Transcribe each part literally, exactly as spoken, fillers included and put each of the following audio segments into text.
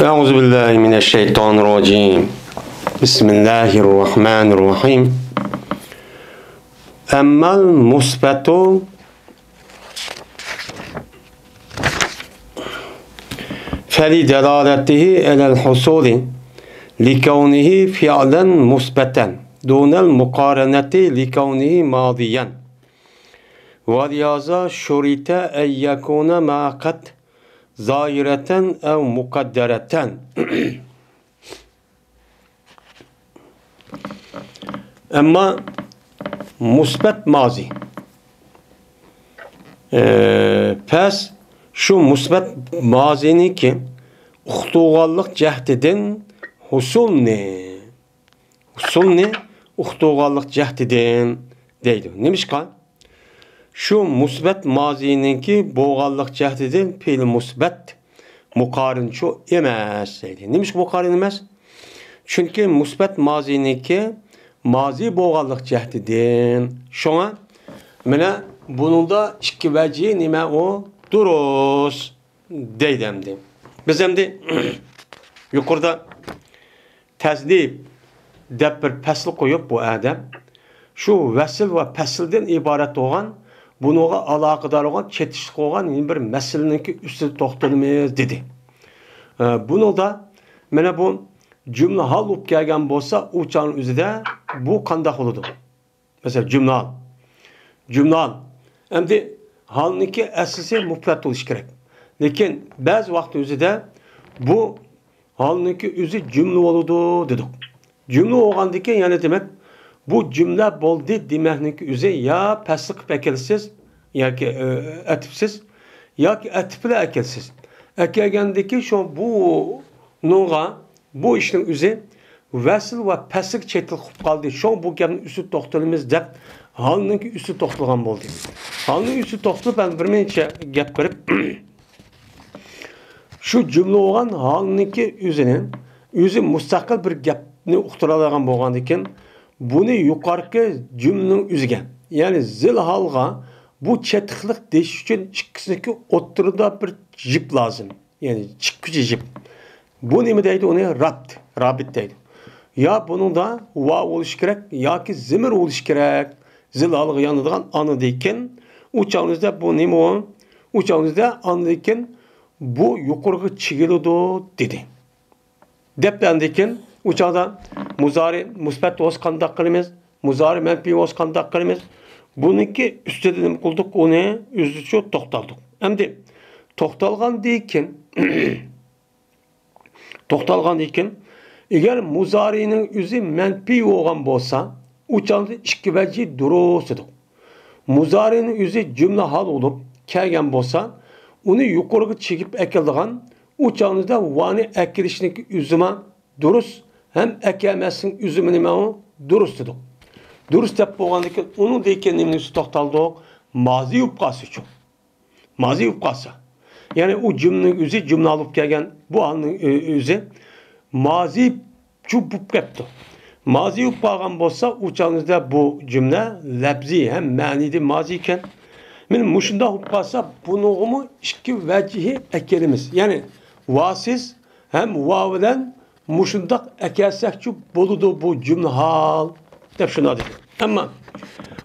أعوذ بالله من الشيطان الرجيم. بسم الله الرحمن الرحيم. أما المثبت فلدلالته على الحصول لكونه فعلا مثبتا دون المقارنة لكونه ماضيا، ولهذا شرط أن يكون مع قد ظاهرة أو مقدرة. ئەمما مۇسبەت مازى، ئە، پەس شۇ مۇسبەت مازىنىڭكى ئۇقتۇرغانلىق جەھىتىدىن ھۇسۇلنى، ھۇسۇلنى ئۇقتۇرغانلىق جەھىتىدىن دەيدۇ. نېمىشقا؟ شۇ مۇسبەت مازىنىڭكى بولغانلىق جەھىتىدىن پېئىل مۇسبەت مۇقارىنچۇ ئەمەس دەيدۇ. نېمىشقا مۇقارىن ئەمەس؟ چۈنكى مۇسبەت مازىنىڭكى مازى بولغانلىق جەھىتىدىن. شۇڭا مانا بۇنىڭدا ئىككى ۋەجى نېمە ئۇ؟ دۇرۇس دەيدۇ ئەمدى. بىز ئەمدى يۇقىرىدا تەزلىب دەپ بىر پەسىل قويۇپ، بۇ ئادەم شۇ ۋەسىل ۋە پەسىلدىن ئىبارەت بولغان، بۇنىڭغا ئالاقىدار بولغان، چېتىشلىق بولغان يەنە بىر مەسىلىنىڭكى ئۈستىدە توختىلىمىز دېدى. ئە، بۇنىڭدا مانا بۇ جۈملە ھال بولۇپ كەلگەن بولسا، ئۇ چاغنىڭ ئۆزىدە بۇ قانداق بولىدۇ؟ مەسىلەن، جۈملە ھال. جۈملە ھال. ئەمدى ھالنىڭكى ئەسلىسى مۇپرەت بولۇشى كېرەك. لېكىن بەزى ۋاقىت ئۆزىدە بۇ ھالنىڭكى ئۆزى جۈملە بولىدۇ دېدۇق. جۈملە بولغاندىن كېيىن يەنە دېمەك، بۇ جۈملە بولدى دېمەكنىڭكى ئۆزى يا پەسلى قىلىپ ئەكەلسىز، ياكى، ئە، ئەتىپسىز، ياكى ئەتىپ بىلەن ئەكەلسىز. ئەكەلگەندىن كېيىن شۇ بۇنىڭغا بۇ ئىشنىڭ ئۆزى ۋەسىل ۋە پەسىلگە چېتىلىپ قالدى. شۇڭا بۇ گەپنىڭ ئۈستىدە توختىلىمىز دەپ، ھالنىڭكى ئۈستىدە توختالغان بولدى. ھالنىڭ ئۈستىدە توختىلىپ، مەن بىر نەچچە گەپ بېرىپ، شۇ جۈملە بولغان ھالنىڭكى ئۆزىنى، ئۆزى مۇستەقىل بىر گەپنى ئۇقتۇرالايدىغان بولغاندىكىن، بۇنى يۇقىرىقى جۈملىنىڭ ئۆزىگە، يەنى زىل ھالغا بۇ چېتىقلىق دېيىش ئۈچۈن ئىككىسىنىڭكى ئوتتۇرىدا بىر جىپ لازىم. يەنى چىققۇچى جىپ. بۇ نېمە دەيدۇ؟ ئۇنى رابىت، رابىت دەيدۇ. يا بۇنىڭدا ۋاۋ بولۇشى كېرەك ياكى زېمىر بولۇشى كېرەك. زىل ھالغا يانىدىغان ئاندىن كېيىن، ئۇ چاغنىڭىزدا بۇ نېمە ئۇ؟ ئۇ چاغنىڭىزدا ئاندىن كېيىن بۇ يۇقىرىغا چىگىلىدۇ دېدى. دەپتە ئاندىن كېيىن ئۇ چاغدا مۇزارى مۇسبەت بولسا قانداق قىلىمىز؟ مۇزارى مەنپىي بولسا قانداق قىلىمىز؟ بۇنىڭكى ئۈستىدە نېمە قىلدۇق؟ ئۇنى ئۆزىچە توختالدۇق. ئەمدى توختالغاندىن كېيىن، توختالغاندىن كېيىن، ئەگەر مۇزارىنىڭ ئۆزى مەنپىي بولغان بولسا، ئۇ چاغدا ئىككى ۋەجى دۇرۇس دېدۇق. مۇزارىنىڭ ئۆزى جۈملە ھال بولۇپ كەلگەن بولسا، ئۇنى يۇقىرىغا چىگىپ ئەكېلىدىغان، ئۇ چاغدا ۋانى ئەكېلىشنىڭكى ئۆزىمۇ دۇرۇس ھەم ئەكەلمەسنىڭ ئۆزىمۇ نېمە ئۇ؟ دۇرۇس دېدۇق. دۇرۇس دەپ بولغاندىن كېيىن، ئۇنىڭدىن كېيىن نېمىنى توختالدۇق؟ مازى بولۇپ قالسىچۇ. مازى بولۇپ قالسا. يەنى ئۇ جۈملىنىڭ ئۆزى جۈملە بولۇپ كەلگەن، بۇ ھالنىڭ ئۆ-، ئۆزى مازى چۇ بولۇپ كەپتۇ. مازى بولۇپ قالغان بولسا، ئۇ چاغىمىزدا بۇ جۈملە لەپزىي ھەم مەنىدە مازى ئىكەن. مانا مۇشۇنداق بولۇپ قالسا، بۇنىڭغىمۇ ئىككى ۋەجىھى ئەكېلىمىز. يەنى ۋاسىز ھەم ۋاۋ بىلەن مۇشۇنداق ئەكەلسەكچۇ بولىدۇ بۇ جۈملە ھال دەپ شۇنداق دېدى. ئەمما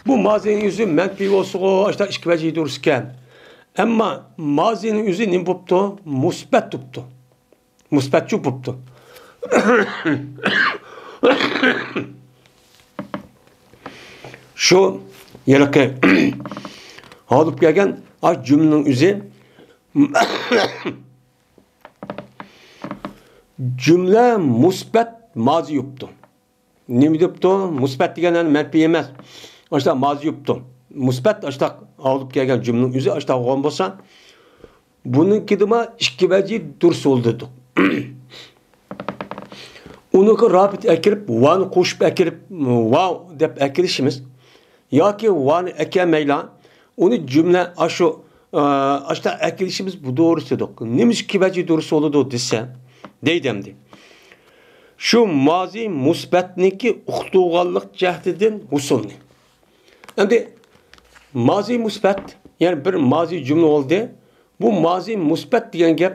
بۇ مازىنىڭ ئۆزى مەنپىي بولسىغۇ، ئاشۇنداق ئىككى ۋەجىھى دۇرۇس ئىكەن. ئەمما مازىنىڭ ئۆزى نېمە بوپتۇ؟ مۇسبەت بوپتۇ. مۇسبەتچۇ بوپتۇ. شۇ ھېلىقى ھالىپ كەلگەن ئاشۇ جۈملىنىڭ ئۆزى جۈملە مۇسبەت مازى بوپتۇ. نېمە دەپتۇ؟ مۇسبەت دېگەن مەنپىي ئەمەس. ئاشۇنداق مازى بوپتۇ. مۇسبەت ئاشۇنداق ئالدىپ كەلگەن جۈملىنىڭ ئۆزى ئاشۇنداق بولغان بولسا، بۇنىڭكىدىمۇ ئىككى ۋەجى دۇرۇس بولىدۇ. ئۇنىڭغا رابىت ئەكىرىپ، ۋانى قوشۇپ ئەكىرىپ، ۋاۋ دەپ ئەكىرىشىمىز ياكى ۋانى ئەكەلمەيلا، ئۇنى جۈملە ئاشۇ، ئاشۇنداق ئەكىرىشىمىز بۇ دۇرۇس دېدۇق. نېمىشقا ئىككى ۋەجى دۇرۇس بولىدۇ دېسە، دەيدۇ ئەمدى. شۇ مازى مۇسبەتنىڭكى ئۇقتۇرغانلىق جەھىتىدىن ھۇسۇلنى. ئەمدى مازى مۇسبەت، يەنى بىر مازى جۈملە بولدى. بۇ مازى مۇسبەت دېگەن گەپ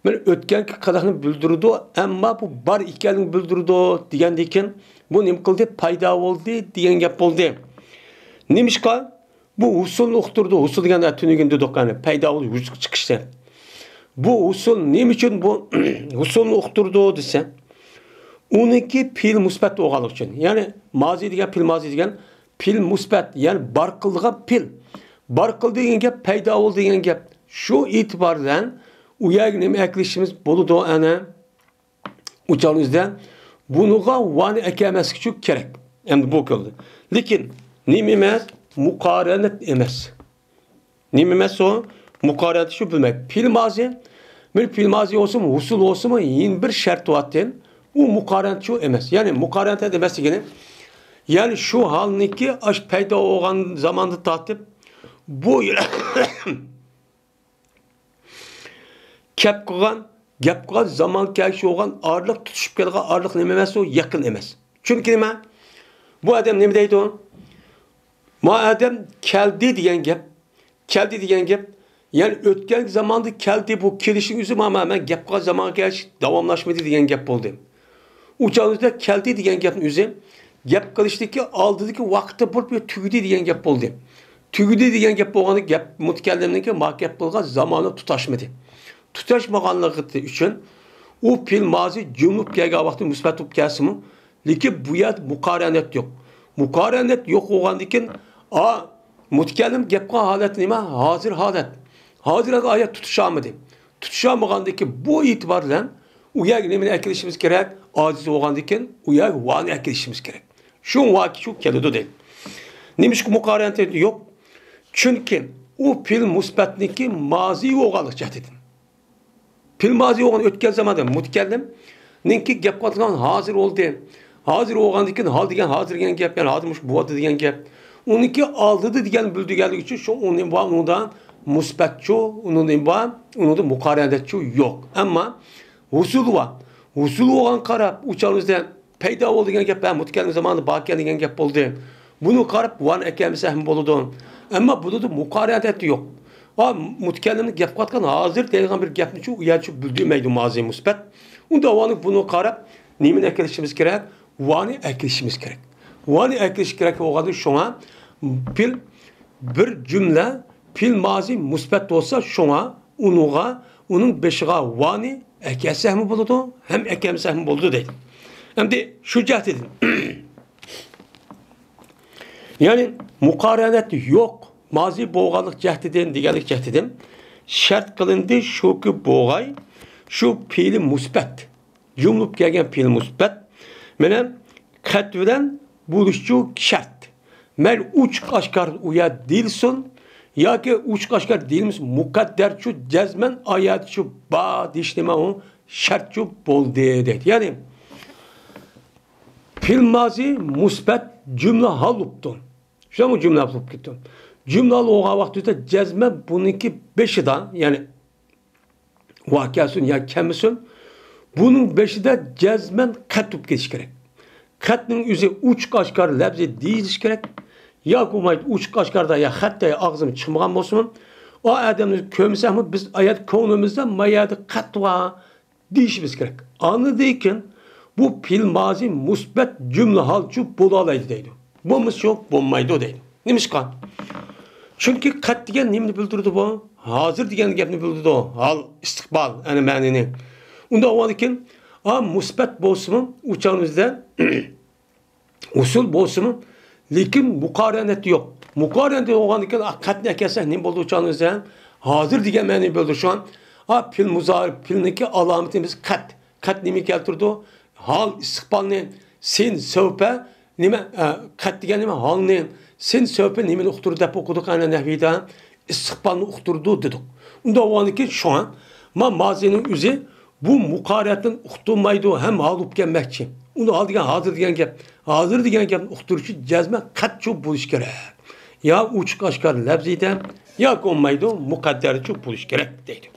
بىر ئۆتكەنكى قىلىقنى بىلدۈرىدۇ، ئەمما بۇ بار ئىكەنلىكىنى بىلدۈرىدۇ دېگەندىن كېيىن، بۇ نېمە قىلدى؟ پەيدا بولدى دېگەن گەپ بولدى. نېمىشقا؟ بۇ ھوسۇلنى ئۇقتۇردى. ھوسۇل دېگەندە تۈنۈگۈن دېدۇق، يەنى پەيدا بولۇش، ۋۇجۇدقا چىقىشتى. بۇ ھوسۇل نېمە ئۈچۈن بۇ ھوسۇلنى ئۇقتۇردى دېسە، ئۇنىڭكى پېئىل مۇسبەت بولغانلىقى ئۈچۈن. يەنى مازى دېگەن، پېئىل مازى دېگەن پېئىل مۇسبەت، يەنى بار قىلىدىغان پېئىل. بار قىلدى دېگەن گەپ، پەيدا بولدى دېگەن گەپ. شۇ ئېتىبار بىلەن ئۇ يەرگە نېمە ئەكىلىشىمىز بولىدۇ ئەنە؟ ئۇ چاغنىڭ ئۆزىدە بۇنىڭغا ۋانى ئەكەلمەسلىك ئۈچۈن كېرەك. ئەمدى بۇ كۆردى. لېكىن نېمە ئەمەس؟ مۇقارەنەت ئەمەس. نېمە ئەمەس ئۇ؟ مۇقارەنەت شۇ بىلمەك. پېئىل مازى، بىر پېئىل مازى بولسىمۇ، ھوسۇل بولسىمۇ، يەنە بىر شەرت بارتى. ئۇ مۇقارەنەت شۇ ئەمەس. يەنى مۇقارەنەت ئەمەس دېگىنى، يەنى شۇ ھالنىڭكى ئاش پەيدا بولغان زاماندا تارتىپ، بۇ كەپ قىلغان، گەپ قىلغان، زامان كەلگۈسى بولغان ئارىلىق، تۇتىشىپ كەلگەن ئارىلىق نېمە ئەمەس ئۇ؟ يېقىن ئەمەس. چۈنكى نېمە؟ بۇ ئادەم نېمە دەيدۇ؟ ما ئادەم كەلدى دېگەن گەپ، كەلدى دېگەن گەپ، يەنى ئۆتكەن زاماندا كەلدى، بۇ كېلىشنىڭ ئۆزى ما، ما، مەن گەپ قىلغان زامانغا كېلىش داۋاملاشمىدى دېگەن گەپ بولدى. ئۇ چاغدا كەلدى دېگەن گەپنىڭ ئۆزى گەپ قىلىشتىكى ئالدىدىكى ۋاقىتتا بولۇپ، يا تۈگىدى دېگەن گەپ بولدى. تۈگىدى دېگەن گەپ بولغاندا گەپ، مۇتەكەللىمنىڭكى ما گەپ قىلغان زامانى تۇتاشمىدى. تۇتاشمىغانلىقى ئۈچۈن ئۇ پېئىل مازى جۈملە بولۇپ كەلگەن ۋاقتى مۇسبەت بولۇپ كەلسىمۇ، لېكىن بۇ يەردە مۇقارەنەت يوق. مۇقارەنەت يوق بولغاندىن كېيىن، ئا، مۇتەكەللىم گەپ قىلغان ھالەت نېمە؟ ھازىر ھالەت. ھازىر ھالەت ئايەت تۇتۇشالمىدى. تۇتۇشالمىغاندىن كېيىن بۇ ئېتىبار بىلەن ئۇ يەرگە نېمىنى ئەكېلىشىمىز كېرەك؟ ئاجىز بولغاندىن كېيىن ئۇ يەرگە ۋانى ئەكېلىشىمىز كېرەك. شۇ ۋاكى شۇ كېلىدۇ دەيدۇ. نېمىشقا مۇقارەنەت يوق؟ چۈنكى ئۇ پېئىل مۇسبەتنىڭكى مازى بولغانلىق جەھەتتىن. پېئىل مازى بولغان ئۆتكەن زاماندا مۇتەكەللىمنىڭكى گەپ قىلىۋاتقان ھازىر بولدى. ھازىر بولغاندىن كېيىن ھال دېگەن ھازىر دېگەن گەپ، يەنى ھازىر مۇشۇ بولۇۋاتىدۇ دېگەن گەپ. ئۇنىڭكى ئالدىدا دېگەن بىلدۈرگەنلىكى ئۈچۈن شۇ ئۇنىڭ بار، ئۇنىڭدا مۇسبەتچۇ، ئۇنىڭ بار، ئۇنىڭدا مۇقارەنەتچۇ يوق. ئەمما ھوسۇل بار. ھوسۇل بولغان قاراپ، ئۇ چاغنىڭ ئۆزىدە پەيدا بولدى دېگەن گەپ، ھە، مۇتەكەللىم زامانىدا باركەن دېگەن گەپ بولدى. بۇنى قاراپ ۋانى ئەكەلمىسەكمۇ بولىدۇ. ئەمما بۇنىڭدا مۇقارەنەت يوق. ھا، مۇتەكەللىمنىڭ گەپ قىلىۋاتقان ھازىر دەيدىغان بىر گەپنىچۇ ئۇ يەرچۇ بىلدۈرمەيدۇ مازى مۇسبەت. ئۇندا ۋانى بۇنى قاراپ نېمىنى ئەكېلىشىمىز كېرەك؟ ۋانى ئەكېلىشىمىز كېرەك. ۋانى ئەكېلىش كېرەك بولغاندا شۇڭا پېئىل بىر جۈملە پېئىل مازى مۇسبەت بولسا، شۇڭا ئۇنىڭغا، ئۇنىڭ بېشىغا ۋانى ئەكەلسەكمۇ بولىدۇ، ھەم ئەكەلمىسەكمۇ بولىدۇ دەيدۇ. ئەمدى شۇ جەھەتتىن، يەنى مۇقارەنەت يوق، مازى بولغانلىق جەھەتتىن دېگەنلىك جەھەتتىن شەرت قىلىندى، شۇكى بوغاي، شۇ پېئىلى مۇسبەت، جۈملە بولۇپ كەلگەن پېئىل مۇسبەت مانا قەت بىلەن بولۇشچۇ شەرت. مەيلى ئوچۇق ئاشكارا ئۇ يەردە دېيىلسۇن ياكى ئوچۇق ئاشكارا دېيىلمىسۇن، مۇقەددەرچۇ، جەزمەن ئايەتچۇ بار دېيىش نېمە ئۇ؟ شەرتچۇ بولدى دەيدۇ. يەنى پېئىل مازى مۇسبەت جۈملە ھال بوپتۇ. شۇمۇ جۈملە ھال بولۇپ كېتىپتۇ. جۈملە ھال بولغان ۋاقتىدا جەزمەن بۇنىڭكى بېشىدا، يەنى ۋەقەسۇن يا كەمىسۇن، بۇنىڭ بېشىدا جەزمەن قەت تۇتۇپ كېتىش كېرەك. قەتنىڭ ئۆزى ئوچۇق ئاشكارا لەپزى دېيىلىشى كېرەك. ياكى بولمايدۇ ئوچۇق ئاشكارىدا يا خەتتە يا ئاغزىم چىقمىغان بولسىمۇ، ئا ئادەمنى كۆرمىسەكمۇ بىز ئايەت كۆڭلىمىزدە ما يەردە قەت بار دېيىشىمىز كېرەك. ئاندىن كېيىن بۇ پېئىل مازى مۇسبەت جۈملە ھالچۇ بولالايدۇ دەيدۇ. بولمىسا يوق، بولمايدۇ دەيدۇ. نېمىشقا؟ چۈنكى قەت دېگەن نېمىنى بىلدۈرىدۇ بۇ؟ ھازىر دېگەن گەپنى بىلدۈرىدۇ. ھال، ئىستىقبال، ئەنە مەنىنى. ئۇنداق بولغاندىكىن، ئا، مۇسبەت بولسىمۇ، ئۇ چاغنىڭ ئۆزىدە ھوسۇل بولسىمۇ، لېكىن مۇقارەنەت يوق. مۇقارەنەت بولغاندىن كېيىن، ئا، قەتنى ئەكەلسەك نېمە بولىدۇ ئۇ چاغنىڭ ئۆزىدە؟ ھازىر دېگەن مەنىنى بىلدۈرىدۇ. شۇڭا، ئا، پېئىل مۇزارى، پېئىلنىڭكى ئالامىتى بىز قەت. قەت نېمە كەلتۈرىدۇ؟ ھال، ئىستىقبالنى، سىن، سەۋپە، نېمە، ئە، قەت دېگەن نېمە؟ ھالنى، سىن، سەۋپە نېمىنى ئۇقتۇرىدۇ دەپ ئوقۇدۇق ئەنە نەھۋىدە؟ ئىستىقبالنى ئۇقتۇرىدۇ دېدۇق. ئۇنداق بولغاندىكىن شۇڭا ما مازىنىڭ ئۆزى بۇ مۇقارەتتىن ئۇقتۇرمايدۇ ھەم ھال بولۇپ كەلمەكچى. ئۇنى ھال دېگەن ھازىر دېگەن گەپ. ھازىر دېگەن گەپنى ئۇقتۇرۇشى جەزمەن قەتچۇ بولۇشى كېرەك. يا ئوچۇق ئاشكارا لەپزىدە، ياكى بولمايدۇ مۇقەددەرچۇ بولۇشى كېرەك دەيدۇ.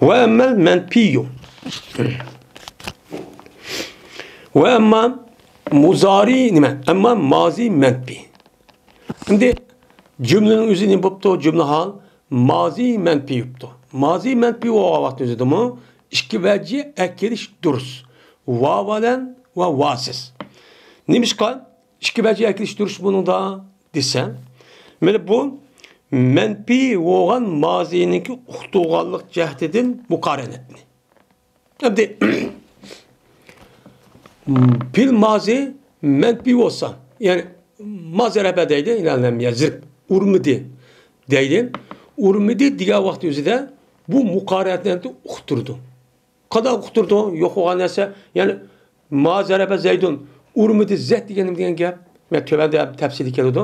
ۋە ئەممەل مەنپىيۇ. ۋە ئەمما مۇزارى نېمە؟ ئەمما مازى مەنپىي. ئەمدى جۈملىنىڭ ئۆزى نېمە بوپتۇ؟ جۈملە ھال مازى مەنپىي بوپتۇ. مازى مەنپىي بولغان ۋاقىت ئۆزىدىمۇ ئىككى ۋەجى ئەكېلىش دۇرۇس. ۋاۋ بىلەن ۋە ۋاسىز. نېمىشقا ئىككى ۋەجى ئەكېلىش دۇرۇس بۇنىڭدا دېسە، مانا بۇ مەنپىي بولغان مازىنىڭكى ئۇقتۇرغانلىق جەھىتىدىن مۇقارەنەتنى. ئەمدى پېئىل مازى مەنپىي بولسا، يەنى ما زەرەبە دەيدۇ، يەنى لەم يەزرىب، ئۇرمىدى دەيدۇ. ئۇرمىدى دېگەن ۋاقىت ئۆزىدە بۇ مۇقارەنەتنى ئۇقتۇرىدۇ. قانداق ئۇقتۇرىدۇ؟ يوق بولغان نەرسە، يەنى ما زەرەبە زەيدۇن، ئۇرمىدى زەيد دېگەن نېمە دېگەن گەپ؟ مەن تۆۋەندە تەپسىلىي كېلىدۇ.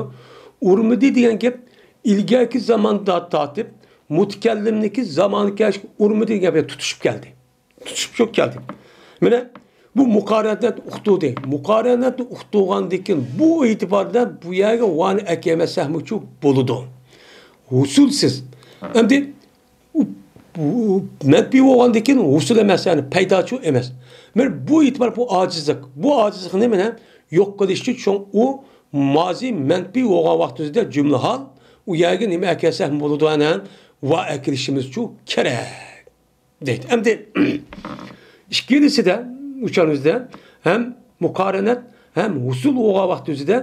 ئۇرمىدى دېگەن گەپ ئىلگەركى زاماندا تارتىپ مۇتەكەللىمنىڭكى زامانى كەلگەچكە ئۇرمىدى دېگەن گەپ تۇتۇشۇپ كەلدى. تۇتۇشۇپ چوق كەلدى. مانا بۇ مۇقارەنەتنى ئۇقتۇردى. مۇقارەنەتنى ئۇقتۇرغاندىن كېيىن بۇ ئېتىباردا بۇ يەرگە ۋانى ئەكەلمەسەكمۇچۇ بولىدۇ. ھوسۇلسىز. ئەمدى ئۇ، ئۇ، مەنپىي بولغاندىن كېيىن ھوسۇل ئەمەس، يەنى پەيداچۇ ئەمەس. مانا بۇ ئېتىبار بۇ ئاجىزلىق. بۇ ئاجىزلىقنى مانا يوق قىلىش ئۈچۈن شۇڭا ئۇ مازى مەنپىي بولغان ۋاقتىمىزدا جۈملە ھال ئۇ يەرگە نېمە ئەكەلسەك بولىدۇ، ئەنە ۋا ئەكىلىشىمىزچۇ كېرەك. دەيدۇ. ئەمدى ئىككىلىسىدە، ئۈچەۋىمىزدە ھەم مۇقارەنەت، ھەم ھوسۇل بولغان ۋاقتىمىزدا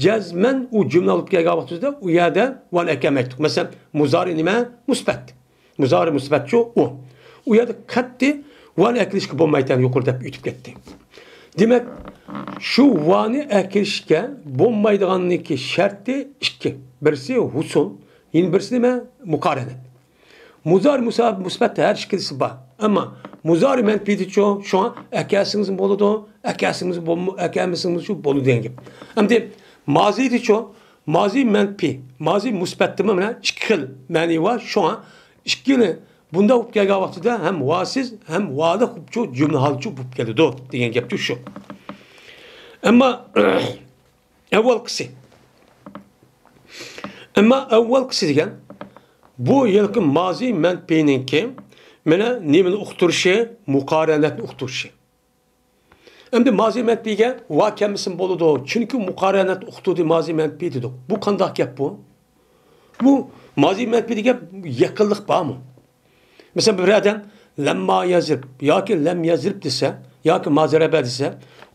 جەزمەن ئۇ جۈملە ئالىپ كەلگەن ۋاقتىمىزدا ئۇ يەردە ۋانى ئەكەلمەيتتۇق. مەسىلەن، مۇزارى نېمە؟ مۇسبەت. مۇزارى مۇسبەتچۇ ئۇ. ئۇ يەردە قەتئىي ۋانى ئەكىلىشكە بولمايدىكەن، يۇقىرىدا دەپ ئۆتۈپ كەتتى. دېمەك، شۇ ۋانى ئەكىلىشكە بولمايدىغاننىڭكى شەرتى ئىككى. بىرسى ھوسۇل، يەنە بىرسى نېمە؟ مۇقارەنەت. مۇزارى مۇسا-، مۇسبەت ھەر ئىككىلىسى بار. ئەمما مۇزارى مەنپىيدىچۇ، شۇڭا ئەكەلسىڭىز بولىدۇ، ئەكەلسىڭىز بولما-، ئەكەلمىسىڭىزچۇ بولىدۇ دېگەن گەپ. ئەمدى مازىدىچۇ، مازى مەنپىي، مازى مۇسبەتتىمۇ مانا ئىككى خىل مەنى بار. شۇڭا ئىككىنى بۇنداق بولۇپ كەلگەن ۋاقتىدا ھەم ۋاسىز، ھەم ۋالىق بولۇپچۇ، جۈملە ھالچۇ بولۇپ كېلىدۇ دېگەن گەپچۇ شۇ. ئەمما ئەۋۋالقىسى. ئەمما ئەۋۋالقىسى دېگەن بۇ ھېلىقى مازى مەنپىينىڭكى مانا نېمىنى ئۇقتۇرۇشى؟ مۇقارەنەتنى ئۇقتۇرۇشى. ئەمدى مازى مەنپىيگە ۋا كەلمىسىمۇ بولىدۇ، چۈنكى مۇقارەنەت ئۇقتۇردى مازى مەنپىي دېدۇق. بۇ قانداق گەپ بۇ؟ بۇ مازى مەنپىي دېگەن يېقىنلىق بارمۇ؟ مەسىلەن، بىر ئادەم لەمما يەزرىب ياكى لەم يەزرىب دېسە، ياكى ما زەرەبە دېسە،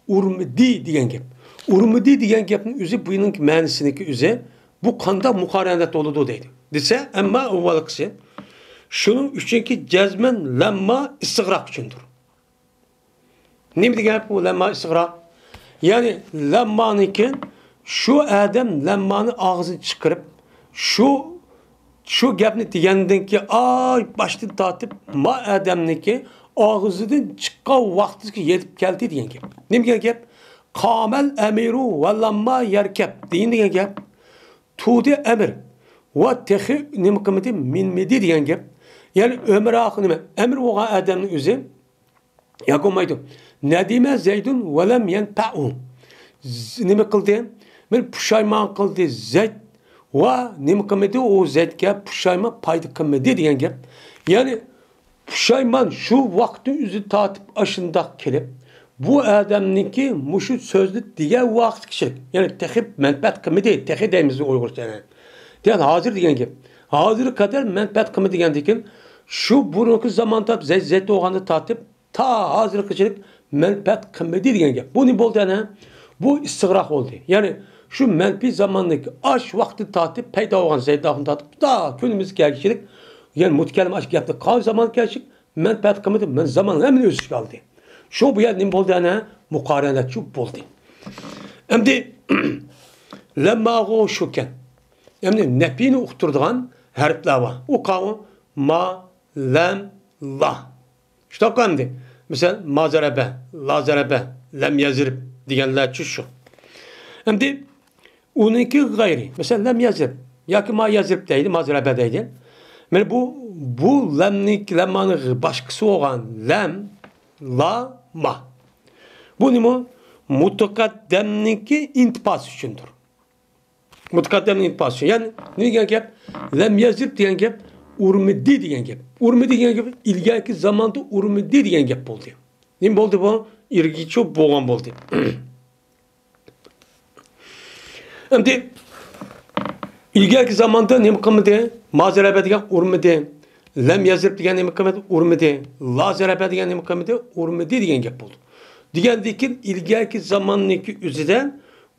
ئۇرمىدى دېگەن گەپ. ئۇرمىدى دېگەن گەپنىڭ ئۆزى، بۇنىڭ مەنىسىنىڭكى ئۆزى، بۇ قانداق مۇقارەنەت بولىدۇ دەيدۇ. دېسە، ئەمما ئەۋۋالقىسى، شۇنىڭ ئۈچۈنكى جەزمەن لەمما ئىستىغراق ئۈچۈندۇر. نېمە دېگەن گەپ بۇ لەمما ئىستىغراق؟ يەنى لەممانىڭكى شۇ ئادەم لەممانى ئاغزىدىن چىقىرىپ، شۇ، شۇ گەپنى دېگەندىن كېيىن، ئاي، باشتىن تارتىپ ما ئادەمنىڭكى ئاغزىدىن چىققان ۋاقتىغىچە يېتىپ كەلدى دېگەن گەپ. نېمە دېگەن گەپ؟ قامەل ئەمىرۇ ۋە لەمما يەركەپ دېگەن، دېگەن گەپ. تۇردى ئەمىر ۋە تېخى نېمە قىلمىدى، مىنمىدى دېگەن گەپ. يەنى ئۆمراق نېمە؟ ئەمىر بولغان ئادەمنىڭ ئۆزى ياكى بولمايدۇ. نەدىمە زەيدۇن ۋەلەم يەنپەئۇ. ز-، نېمە قىلدى؟ مېنى پۇشايمان قىلدى زەيد ۋە نېمە قىلمىدى؟ ئۇ زەيدكە پۇشايمان پايدا قىلمىدى دېگەن گەپ. يەنى پۇشايمان شۇ ۋاقىتنى ئۆزى تارتىپ ئاشۇنداق كېلىپ، بۇ ئادەمنىڭكى مۇشۇ سۆزنى دېگەن ۋاقىتقىچە، يەنى تېخى مەنپەئەت قىلمىدى، تېخى دەيمىز ئۇيغۇرچە. دېگەن ھازىر دېگەن گەپ. ھازىرغا قەدەر مەنپەئەت قىلمىدى دېگەندىن كېيىن، شۇ بۇرۇنقى زاماندا زەيت، زەيت بولغاندا تارتىپ، تا ھازىرغىچىلىك مەنپەئەت قىلمىدى دېگەن گەپ. بۇ نېمە بولدى ئەنە؟ بۇ ئىستىغراق بولدى. يەنى شۇ مەنپىي زاماننىڭ ئاش ۋاقتى تارتىپ، پەيدا بولغان زەيتلاردىن تارتىپ، تا كۈنىمىزگە كەلگۈچىلىك، يەنى مۇتەكەللىم ئاش گەپنى قالغان زامان كەلگۈچىلىك، مەنپەئەت قىلمىدى، مەن زامان ھەممىنى ئۆز ئىچىگە ئالدى. شۇ بۇ يەردە نېمە بولدى ئەنە؟ مۇقارەنەتچۇ بولدى. ئەمدى لەمماغۇ شۇكەن. ئەمدى نەپىنى ئۇقتۇرىدىغان ھەرپلەر بار. ئۇ قاۋۇ ما، لەم، لا. شۇنداققۇ ئەمدى؟ مىسال، ما زەرەبە، لا زەرەبە، لەم يەزرىب دېگەنلەرچۇ شۇ. ئەمدى ئۇنىڭكى غەيرى. مىسال، لەم يەزرىب ياكى ما يەزرىب دەيدۇ، ما زەرەبە دەيدۇ. مانا بۇ، بۇ لەمنىڭ، لەممانىڭ باشقىسى بولغان لەم، لا، ما. بۇ نېمە؟ مۇتەقەددەمنىڭكى ئىنتىپاسى ئۈچۈندۇر. مۇتەقەددەمنىڭ ئىنتىپاسى. يەنى نېمە دېگەن گەپ؟ لەم يەزرىب دېگەن گەپ ئۇرمىدى دېگەن گەپ. ئۇرمىدى دېگەن گەپ ئىلگەركى زاماندا ئۇرمىدى دېگەن گەپ بولدى. نېمە بولدى بۇ؟ ئىلگىرىچۇ بولغان بولدى. ئەمدى ئىلگەركى زاماندا نېمە قىلمىدى؟ ما زەرەبە دېگەن ئۇرمىدى. لەم يەزرىب دېگەن نېمە قىلمىدى؟ ئۇرمىدى. لا زەرەبە دېگەن نېمە قىلمىدى؟ ئۇرمىدى دېگەن گەپ بولدى. دېگەندىن كېيىن ئىلگەركى زاماننىڭكى ئۆزىدە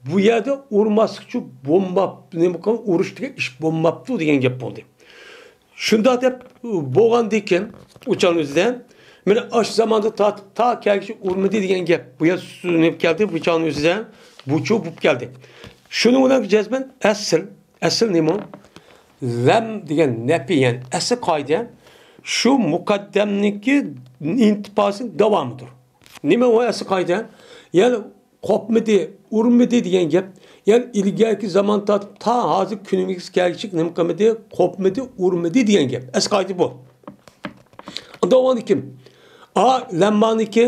بۇ يەردە ئۇرماسلىقچە بولماپ، نېمە قىلىپ، ئۇرۇش دېگەن ئىش بولماپتۇ دېگەن گەپ بولدى. شۇنداق دەپ بولغاندىن كېيىن، ئۇ چاغنىڭ ئۆزىدە، مانا ئاشۇ زاماندا تارتىپ تا كەلگۈچە ئۇرمىدى دېگەن گەپ بۇ يەر سۈزۈلۈپ كەلدى، بۇ چاغنىڭ ئۆزىدە بۇچۇ بولۇپ كەلدى. شۇنىڭ بىلەن جەزمەن ئەسل، ئەسل نېمە؟ لەم دېگەن نەپى، يەنى ئەسلى قائىدە شۇ مۇقەددەمنىڭكى ئىنتىپاسىنىڭ داۋامىدۇر. نېمە ئۇ ئەسلى قائىدە؟ يەنى قوپمىدى، ئۇرمىدى دېگەن گەپ. يەنى ئىلگەركى زامان تارتىپ تا ھازىر كۈنىمىزگە كەلگۈچە نېمە قىلمىدى؟ قوپمىدى، ئۇرمىدى دېگەن گەپ. ئەسلى قائىدە بۇ. ئۇنداق بولغاندىكىن، ئا، لەممانىكى،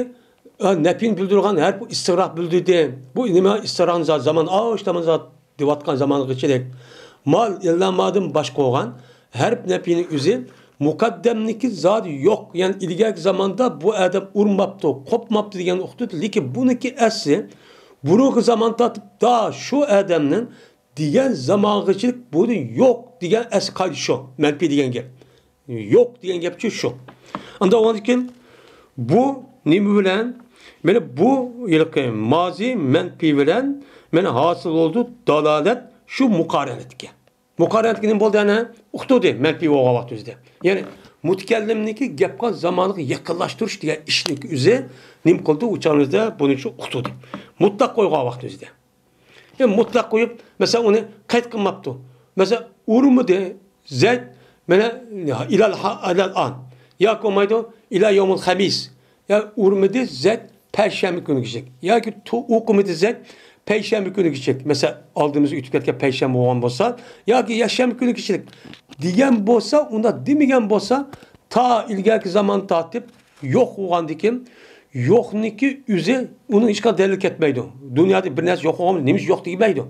ئا، نەپىنى بىلدۈرگەن ھەرپ ئىستىغراق بىلدۈردى. بۇ نېمە ئىستىغراق زا-، زامان، ئا، ئىشتامان زات دەۋاتقان زامانغىچىلىك. ما، لەممادىن باشقا بولغان ھەرپ نەپىنىڭ ئۆزى مۇقەددەمنىڭكى زادى يوق. يەنى ئىلگەركى زاماندا بۇ ئادەم ئۇرماپتۇ، قوپماپتۇ دېگەن ئۇقتۇر. لېكىن بۇنىڭكى ئەسلى بۇرۇنقى زامان تارتىپ تا شۇ ئادەمنىڭ دېگەن زامانغىچىلىك بۇنى يوق دېگەن ئەسلى قائىدە شۇ. مەنپىي دېگەن گەپ. يوق دېگەن گەپچۇ شۇ. ئاندىن ئۇنىڭدىن كېيىن بۇ نېمە بىلەن؟ مانا بۇ ھېلىقى مازى مەنپىي بىلەن مانا ھاسىل بولىدۇ دالالەت شۇ مۇقارەنەتكە. مۇقارەنەتكە نېمە بولدى ئەنە؟ ئۇقتۇردى مەنپىي بولغان ۋاقتىمىزدا. يەنى مۇتەكەللىمنىڭكى گەپ قىلغان زامانىغا يېقىنلاشتۇرۇش دېگەن ئىشنىڭكى ئۆزى نېمە قىلدى؟ ئۇ چاغىمىزدا بۇنى شۇ ئۇقتۇردى. مۇتلەق قويغان ۋاقتىمىزدا. يەنى مۇتلەق قويۇپ، مەسىلەن، ئۇنى قەيت قىلماپتۇ. مەسىلەن، ئۇرمىدى زەيد، مانا، ئىلەل ھا-، ئىلەل ئان. ياكى بولمايدۇ، ئىلە يومۇل خەمىس. يا ئۇرمىدى زەيد پەيشەنبە كۈنىگىچىلىك. ياكى تو-، ئوقۇمىدى زەيد پەيشەنبە كۈنىگىچىلىك. مەسىلەن، ئالدىمىزدا ئۆتۈپ كەتكەن پەيشەنبە بولغان بولسا، ياكى يەكشەنبە كۈنىگىچىلىك دېگەن بولسا، ئۇنداق دېمىگەن بولسا، تا ئىلگەركى زامان تارتىپ يوق بولغاندىكىن، يوقنىڭكى ئۆزى ئۇنىڭ ھېچقانداق دەلىل كەتمەيدۇ. دۇنيادا بىر نەرسە يوق بولغان، نېمە ئۈچۈن يوق دېمەيدۇ.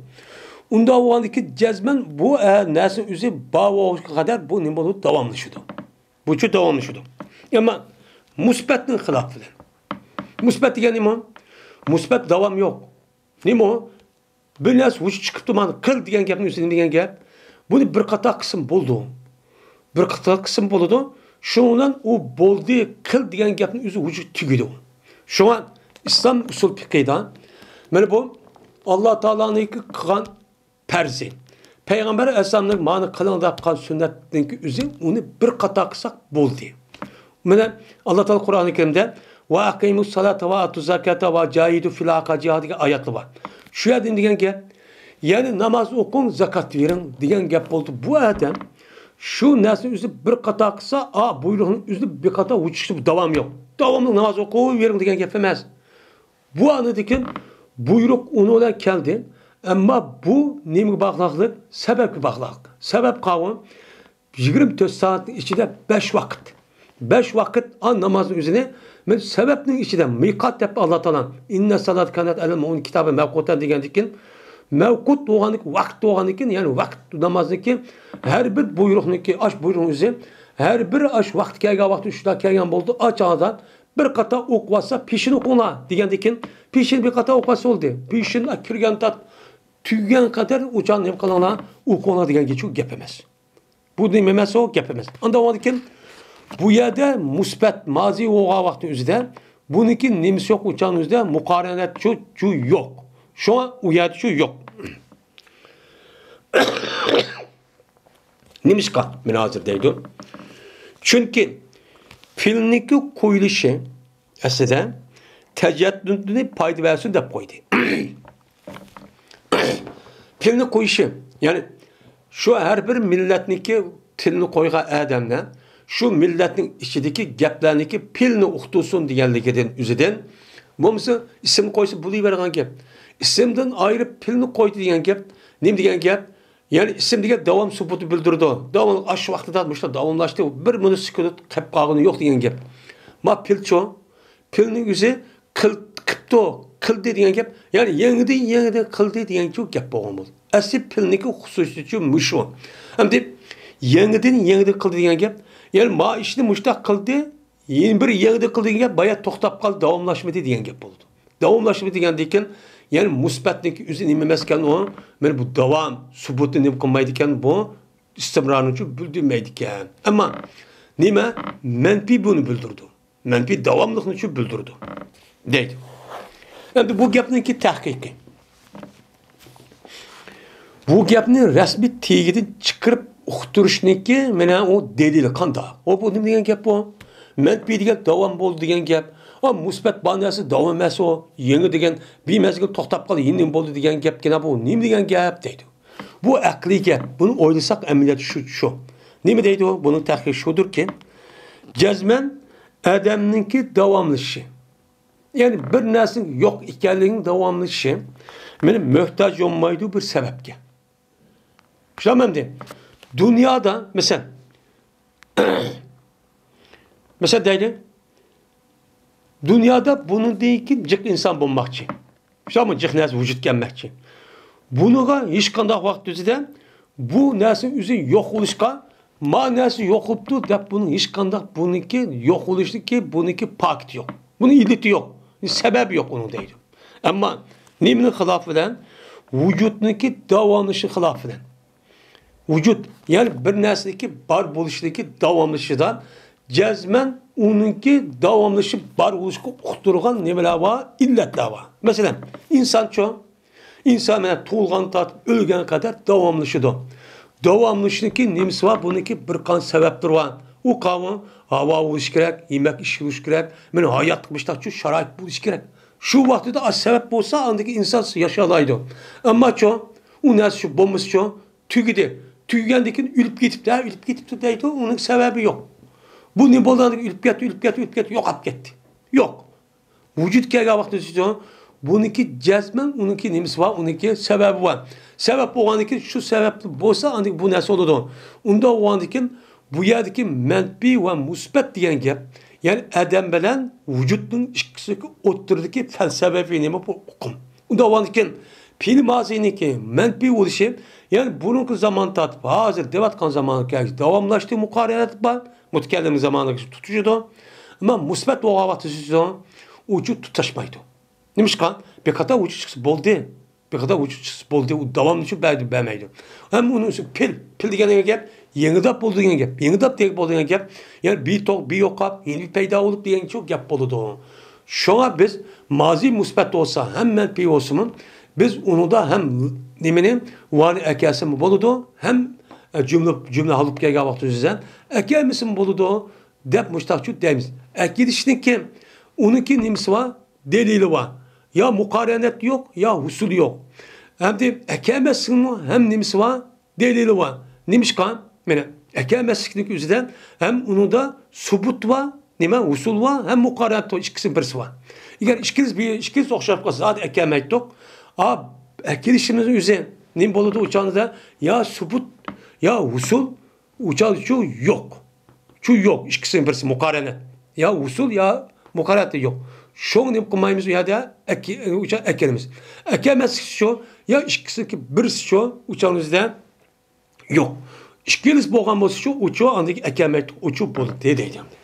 ئۇنداق بولغاندىكىن جەزمەن بۇ، ئە، نەرسىنىڭ ئۆزى بار بولغۇچە قەدەر بۇ نېمە بولىدۇ؟ داۋاملىشىدۇ. بۇچۇ داۋاملىشىدۇ. ئەمما مۇسبەتنىڭ خىلاپى بىلەن. مۇسبەت دېگەن نېمە؟ مۇسبەت داۋام يوق. نېمە ئۇ؟ بىر نەرسە ۋۇجۇد چىقىپتۇ، مانا قىل دېگەن گەپنىڭ ئۆزى نېمە دېگەن گەپ؟ بۇنى بىر قاتار قىسىم بولىدۇ. بىر قاتار قىسىم بولىدۇ. شۇنىڭ بىلەن ئۇ بولدى، قىل دېگەن گەپنىڭ ئۆزى ۋۇجۇد تۈگىدۇ. شۇڭا ئىسلام ئۇسۇل پىقىدا مانا بۇ ئاللا تائالانىڭكى قىلغان پەرزى. پەيغەمبەر ئەلەيھىسسالامنىڭ مانا قىلىڭ دەپ قىلغان سۈننەتنىڭكى ئۆزى ئۇنى بىر قاتار قىلساق بولدى. مانا ئاللا تائالا قۇرئانى كەرىمدە «ۋە ئەقىمۇس سالاتا ۋە ئاتۇز زاكاتا ۋە جاھىدۇ فىل ھەققى جىھاد» دېگەن ئايەتلەر بار. شۇ يەردە نېمە دېگەن گەپ؟ يەنى ناماز ئوقۇڭ، زاكات بېرىڭ دېگەن گەپ بولدى. بۇ ئادەم شۇ نەرسىنى ئۆزى بىر قاتار قىلسا، ئا، بۇيرۇقنىڭ ئۆزى بىر قاتار ۋۇجۇد چىقىپ داۋامى يوق. داۋاملىق ناماز ئوقۇۋېرىڭ دېگەن گەپ ئەمەس. بۇ ئاندىن كېيىن بۇيرۇق ئۇنىڭ بىلەن كەلدى. ئەمما بۇ نېمىگە باغلىقلىق؟ سەۋەبكە باغلىق. سەۋەب قاۋۇ يىگىرمە تۆت سائەتنىڭ ئىچىدە بەش ۋاقىت. بەش ۋاقىت ئا نامازنىڭ ئۆزىنى مەن سەۋەبنىڭ ئىچىدە مىقات دەپ ئاللا تائالا «ئىننە سالات كانەت ئەلەل مۇئمىنى كىتابەن مەۋقۇتەن» دېگەندىن كېيىن، مەۋقۇت بولغاندىن كېيىن، ۋاقىت بولغاندىن كېيىن، يەنى ۋاقىت نامازنىڭكى ھەر بىر بۇيرۇقنىڭكى، ئاش بۇيرۇقنىڭ ئۆزى ھەر بىر ئاش ۋاقتى كەلگەن ۋاقتى شۇنداق كەلگەن بولدى. ئا چاغدا بىر قاتار ئوقۇۋاتسا، پېشىن ئوقۇڭلار دېگەندىن كېيىن، پېشىن بىر قاتار ئوقۇۋاتسا بولدى. پېشىن كىرگەن تات تۈگىگەن قەدەر ئۇ چاغ نېمە قىلىڭلار، ئوقۇڭلار دېگەنگىچە گەپ ئەمەس. بۇ نېمە ئەمەس، ئۇ گەپ ئەمەس. ئاندىن كېيىن بۇ يەردە مۇسبەت مازى بولغان ۋاقىتنىڭ ئۆزىدە بۇنىڭكى نېمىسى يوق، ئۇ چاغنىڭ ئۆزىدە مۇقارەنەتچۇ، چۇ يوق. شۇڭا ئۇ يەردىچۇ يوق. نېمىشقا مانا ھازىر دەيدۇ؟ چۈنكى پېئىلنىڭكى قويۇلۇشى ئەسلىدە تەجەددۇدنى پايدا بەرسۇن دەپ قويدى. پېئىلنى قويۇشى، يەنى شۇ ھەر بىر مىللەتنىڭكى تىلىنى قويغان ئادەملەر شۇ مىللەتنىڭ ئىچىدىكى گەپلەرنىڭكى پېئىلنى ئۇقتۇرسۇن دېگەنلىكىدىن ئۆزىدىن، بولمىسا ئىسىمنى قويسا بولۇۋېرىدىغان گەپ. ئىسىمدىن ئايرىپ پېئىلنى قويدى دېگەن گەپ نېمە دېگەن گەپ؟ يەنى ئىسىم دېگەن داۋام سۈبۇتى بىلدۈرىدۇ. داۋاملىق ئاشۇ ۋاقتىدا مۇشۇنداق داۋاملاشتى، بىر مىنۇت سۈكۈت قېلىپ قالغىنى يوق دېگەن گەپ. ما پېئىلچۇ، پېئىلنىڭ ئۆزى قىل-، قىپتۇ، قىلدى دېگەن گەپ. يەنى يېڭىدىن يېڭىدىن قىلدى دېگەنچۇ گەپ بولغان بولدى. ئەسلى پېئىلنىڭكى خۇسۇسىيىتىچۇ مۇشۇ. ئەمدى يېڭىدىن يېڭىدىن قىلدى دېگەن گەپ. يەنى ما ئىشنى مۇشۇنداق قىلدى، يەنە بىر يېڭىدىن قىلدى دېگەن گەپ بايا توختاپ قالدى، داۋاملاشمىدى دېگەن گەپ بولىدۇ. داۋاملاشما دېگەندىن كېيىن، يەنى مۇسبەتنىڭكى ئۆزى نېمە ئەمەسكەن ئۇ؟ مانا بۇ داۋام، سۇبۇتنى نېمە قىلمايدىكەن بۇ؟ ئىستىمرارنىچۇ بىلدۈرمەيدىكەن. ئەمما نېمە؟ مەنپىي بۇنى بىلدۈرىدۇ. مەنپىي داۋاملىقنىچۇ بىلدۈرىدۇ. دەيدۇ. ئەمدى بۇ گەپنىڭكى تەھقىقى. بۇ گەپنى رەسمىي تېگىدىن چىقىرىپ ئۇقتۇرۇشنىڭكى مانا ئۇ دەلىلى قانداق؟ ئۇ بۇ نېمە دېگەن گەپ بۇ؟ مەنپىي دېگەن داۋام بولىدۇ دېگەن گەپ. ئا، مۇسبەت بار نەرسە داۋام ئەمەس ئۇ. يېڭى دېگەن بىر مەزگىل توختاپ قالدى، يېڭى نېمە بولدى دېگەن گەپ، يەنە بۇ نېمە دېگەن گەپ دەيدۇ. بۇ ئەقلىي گەپ. بۇنى ئويلىساق ئەمەلىيەت شۇ، شۇ. نېمە دەيدۇ؟ بۇنىڭ تەھقىقى شۇدۇركى، جەزمەن ئادەمنىڭكى داۋاملىشىشى، يەنى بىر نەرسىنىڭ يوق ئىكەنلىكىنىڭ داۋاملىشىشى مانا موھتاج بولمايدۇ بىر سەۋەبكە. شۇنداقمۇ ئەمدى؟ دۇنيادا مەسىلەن، مەسىلەن دەيلى، دۇنيادا بۇنىڭدىن كېيىن جىق ئىنسان بولماقچى. شۇنداقمۇ؟ جىق نەرسە ۋۇجۇدقا كەلمەكچى. بۇنىڭغا ھېچقانداق ۋاقىت ئۆزىدە بۇ نەرسىنىڭ ئۆزى يوق بولۇشقا، ما نەرسە يوق بولۇپتۇ دەپ بۇنىڭ ھېچقانداق بۇنىڭكى يوق بولۇشنىڭكى بۇنىڭكى پاكىتى يوق. بۇنىڭ ئىللىتى يوق. سەۋەبى يوق ئۇنىڭ دەيدۇ. ئەمما نېمىنىڭ خىلاپى بىلەن؟ ۋۇجۇدنىڭكى داۋاملىشىشى خىلاپى بىلەن. ۋۇجۇد، يەنى بىر نەرسىنىڭكى بار بولۇشىدىكى داۋاملىشىشىدا جەزمەن ئۇنىڭكى داۋاملىشىپ بار بولۇشقا ئۇقتۇرغان نېمىلەر بار؟ ئىللەتلەر بار. مەسىلەن، ئىنسانچۇ، ئىنسان مانا تۇغۇلغان تارتىپ ئۆلگەنگە قەدەر داۋاملىشىدۇ. داۋاملىشىشنىڭكى نېمىسى بار؟ بۇنىڭكى بىر قانچە سەۋەبلىرى بار. ئۇ قاۋۇ ھاۋا بولۇشى كېرەك، يېمەك ئىچىش بولۇشى كېرەك، مانا ھاياتلىق مۇشتاقچۇ شارائىت بولۇشى كېرەك. شۇ ۋاقتىدا ئاش سەۋەب بولسا، ئاندىكى ئىنسان ياشالايدۇ. ئەمماچۇ، ئۇ نەرسە شۇ بولمىسىچۇ، تۈگىدى. تۈگىگەندىن كېيىن ئۆلۈپ كېتىپتۇ، ھە، ئۆلۈپ كېتىپتۇ دەيدۇ، ئۇنىڭ سەۋەبى يوق. بۇ نېمە بولدى؟ ئۆلۈپ كەتتى، ئۆلۈپ كەتتى، ئۆلۈپ كەتتى، يوقاپ كەتتى. يوق. ۋۇجۇد كەلگەن ۋاقتىدا بۇنىڭكى جەزمەن ئۇنىڭكى نېمىسى بار، ئۇنىڭكى سەۋەبى بار. سەۋەب بولغاندىن كېيىن، شۇ سەۋەب بولسا، ئاندىن بۇ نەرسە بولىدۇ. ئۇنداق بولغاندىن كېيىن، بۇ يەردىكى مەنپىي ۋە مۇسبەت دېگەن گەپ، يەنى ئادەم بىلەن ۋۇجۇدنىڭ ئىككىسىنىڭكى ئوتتۇرىدىكى پەلسەپىۋى نېمە بۇ ئۇقۇم. ئۇنداق بولغاندىن كېيىن، پېئىل مازىنىڭكى مەنپىي بولۇشى، يەنى بۇرۇنقى زامان تارتىپ ھازىر دەۋاتقان زامانغا كەلگۈچە داۋاملاشتى، مۇقارىنەت بار. مۇتەكەللىم زامانىغا تۇتىشىدۇ. ئەمما مۇسبەت بولغان ۋاقتىدا ئۇچۇ تۇتاشمايدۇ. نېمىشقا؟ بىر قاتار ۋۇجۇد چىقسا بولدى. بىر قاتار ۋۇجۇد چىقسا بولدى. ئۇ داۋاملىشىپ بەردى، بەرمەيدۇ. ھەم ئۇنىڭ ئۈستىگە پېئىل، پېئىل دېگەن گەپ، يېڭىداپ بولىدىغان گەپ. يېڭىداپ دېگەن بولىدىغان گەپ، يەنى بىر توق، بىر يوقاپ، يېڭى بىر پەيدا بولۇپ دېگەن شۇ گەپ بولىدۇ. شۇڭا بىز مازى مۇسبەت بولسا ھەم مەنپىي بولسىمۇ، بىز ئۇنىڭدا ھەم نېمىنى، ۋانى ئەكەلسىمۇ بولىدۇ، ھەم، ئە، جۈملە، جۈملە ھالقىپ كەلگەن ۋاقتىمىزدا ئەكەلمىسىمۇ بولىدۇ، دەپ مۇشتاقچۇ دەيمىز. ئەكېلىشنىڭكى، ئۇنىڭكى نېمىسى بار؟ دەلىلى بار. يا مۇقارىنەت يوق، يا ھوسۇل يوق. ئەمدى ئەكەلمەسلىكنىڭمۇ ھەم نېمىسى بار؟ دەلىلى بار. نېمىشقا؟ مانا، ئەكەلمەسلىكنىڭ ئۆزىدە ھەم ئۇنىڭدا سۇبۇت بار، نېمە، ھوسۇل بار، ھەم مۇقارىنەت بار، ئىككىسىنىڭ بىرسى بار. ئەگەر ئىككىمىز بىر، ئىككىمىز ئوخشاپ قالسا، زادى ئەكەلمەيتتۇق. ئا، ئەكېلىشىمىزنىڭ ئۆزى نېمە بولىدۇ ئۇ چاغدا؟ يا سۇبۇت، يا ھوسۇل، ئۇ چاغدا شۇ يوق. شۇ يوق. ئىككىسىنىڭ بىرسى مۇقارەنەت. يا ھوسۇل، يا مۇقارەنەت يوق. شۇڭا نېمە قىلمايمىز ئۇ يەردە؟ ئەكى-، ئۇ چاغ ئەكەلمىز. ئەكەلمەسلىك شۇ، يا ئىككىسىنىڭكى بىرسى شۇ، ئۇ چاغ بىزدە يوق. ئىككىلىسى بولغان بولسا شۇ، ئۇچۇ ئاندىن ئەكەلمەيتتۇق، ئۇچۇ بولدى دەيدۇ ئەمدى.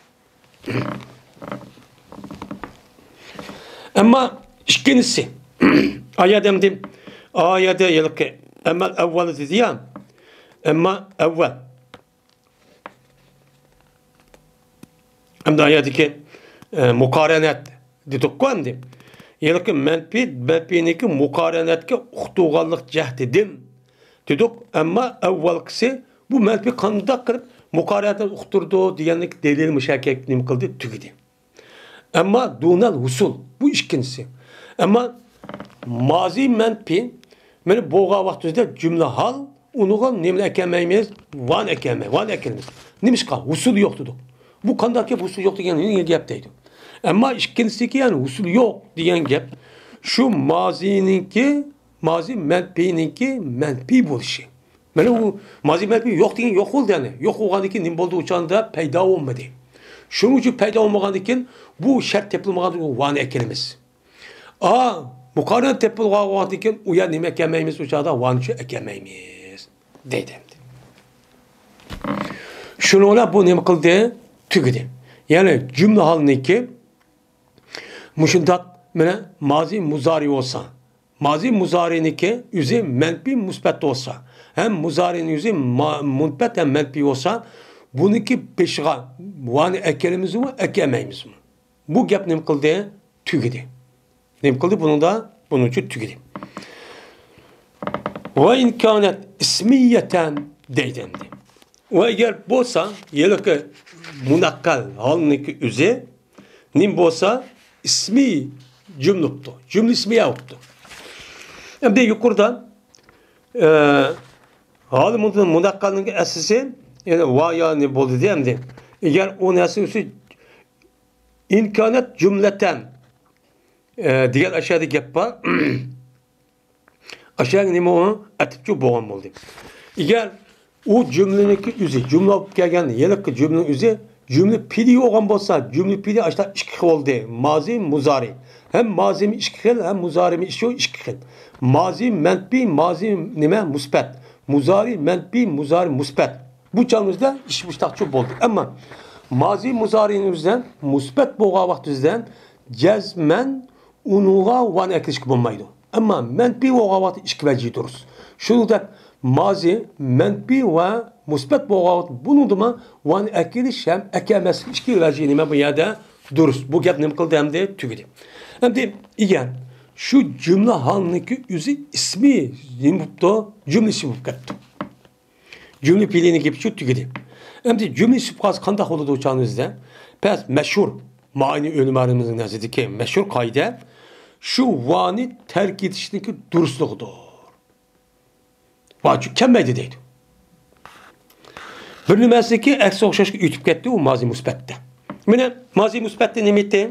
ئەمما ئىككىنچىسى، ئايەت ئەمدى، ئايەتتە ھېلىقى ئەمەل ئەۋۋەل دېدى يا، ئەمما ئەۋۋەل. ئەمدى ئايەتتىكى، ئە، مۇقارەنەت دېدۇققۇ ئەمدى. ھېلىقى مەنپىي، مەنپىينىڭكى مۇقارەنەتكە ئۇقتۇرغانلىق جەھىتىدىن دېدۇق. ئەمما ئەۋۋەلقىسى بۇ مەنپىي قانداق قىلىپ مۇقارەنەتنى ئۇقتۇرىدۇ دېگەنلىك دەلىل مۇشەككەك نېمە قىلدى؟ تۈگىدى. ئەمما دۇنەل ھۇسۇل، بۇ ئىككىنچىسى. ئەمما مازى مەنپىي، مانا بولغان ۋاقتىمىزدا جۈملە ھال، ئۇنىڭغا نېمىنى ئەكەلمەيمىز؟ ۋانى ئەكەلمەي، ۋانى ئەكەلمەيمىز. نېمىشقا؟ ھۇسۇل يوق دېدۇق. بۇ قانداق گەپ، ھۇسۇل يوق دېگەن نېمە گەپ دەيدۇ. ئەمما ئىككىنچىسىكى، يەنى ھۇسۇل يوق دېگەن گەپ، شۇ مازىنىڭكى، مازى مەنپىينىڭكى مەنپىي بولۇشى. مانا ئۇ مازى مەنپىي يوق دېگەن يوق بولدى يەنى. يوق بولغاندىن كېيىن نېمە بولدى؟ ئۇ چاغدا پەيدا بولمىدى. شۇنىڭ ئۈچۈن پەيدا بولمىغاندىن كېيىن بۇ شەرت تېپىلمىغاندىن كېيىن ۋانى ئەكەلمىز. ئا، مۇقارەنەت تېپىلغان ۋاقىتتىن كېيىن ئۇ يەر نېمە ئەكەلمەيمىز؟ ئۇ چاغدا ۋانى شۇ ئەكەلمەيمىز دەيدۇ ئەمدى. شۇنىڭ بىلەن بۇ نېمە قىلدى؟ تۈگىدى. يەنى جۈملە ھالنىڭكى مۇشۇنداق مانا مازى مۇزارى بولسا، مازى مۇزارىنىڭكى ئۆزى مەنپىي مۇسبەت بولسا، ھەم مۇزارىنىڭ ئۆزى ما-، مۇنبەت ھەم مەنپىي بولسا، بۇنىڭكى بېشىغا ۋانى ئەكېلىمىزمۇ، ئەكەلمەيمىزمۇ؟ بۇ گەپ نېمە قىلدى؟ تۈگىدى. نېمە قىلدى؟ بۇنىڭدا، بۇنىڭ ئۈچۈن تۈگىدى. ۋە ئىن كانەت ئىسمىيەتەن دەيدۇ ئەمدى. ۋە ئەگەر بولسا، ھېلىقى مۇنەققەل ھالنىڭكى ئۆزى نېمە بولسا، ئىسمىي جۈملە بوپتۇ. جۈملە ئىسمىيە بوپتۇ. ئەمدى يۇقىرىدا، ئە، ھالى مۇنەققەلنىڭ ئەسلىسى، يەنى ۋا يا نېمە بولدى دە ئەمدى. ئەگەر ئۇ نەرسە ئۆزى ئىن كانەت جۈملەتەن، ئە، دېگەن ئاشۇ يەردە گەپ بار. ئاشۇ يەرگە نېمە ئۇ؟ ئەتىپچۇ بولغان بولدى. ئەگەر ئۇ جۈملىنىڭكى ئۆزى، جۈملە بولۇپ كەلگەن ھېلىقى جۈملىنىڭ ئۆزى جۈملە پېئلى بولغان بولسا، جۈملە پېئلى ئاشۇنداق ئىككى خىل بولدى. مازى، مۇزارى. ھەم مازىمۇ ئىككى خىل، ھەم مۇزارىمۇ ئىش-، ئىككى خىل. مازى مەنپىي، مازى نېمە؟ مۇسبەت. مۇزارى مەنپىي، مۇزارى مۇسبەت. بۇ چاغىمىزدا ئىش مۇشتاقچۇ بولدى. ئەمما مازى مۇزارىنىڭ ئۆزىدە مۇسبەت بولغان ۋاقتىمىزدا جەزمەن ئۇنىڭغا ۋانى ئەكىلىشكە بولمايدۇ. ئەمما مەنپىي بولغان ۋاقىتتا ئىككى ۋەجى دۇرۇس. شۇنىڭدەك مازى مەنپىي ۋە مۇسبەت بولغان ۋاقىتتا بۇنىڭدىمۇ ۋانى ئەكىلىش ھەم ئەكەلمەسلىك ئىككى ۋەجى نېمە بۇ يەردە دۇرۇس. بۇ گەپ نېمە قىلدى ئەمدى؟ تۈگىدى. ئەمدى ئەگەر شۇ جۈملە ھالنىڭكى ئۆزى ئىسمى نېمە بوپتۇ؟ جۈملە ئىسمى بولۇپ كەتتى. جۈملە پېئلىنىڭ گېپى شۇ تۈگىدى. ئەمدى جۈملە ئىسمى بولۇپ قالسا قانداق بولىدۇ ئۇ چاغنىڭ ئۆزىدە؟ بەس مەشھۇر مائانى ئۆلىمالىرىمىزنىڭ نەزىرىدىكى مەشھۇر قائىدە شۇ ۋانى تەرك ئېتىشنىڭكى دۇرۇسلۇقىدۇر. ۋاجىپ كەلمەيدۇ دەيدۇ. بىر نېمىسىكى ئەكسىگە ئوخشاشقا ئۆتۈپ كەتتى ئۇ مازى مۇسبەتتە. مانا مازى مۇسبەتتە نېمە ئېيتتى؟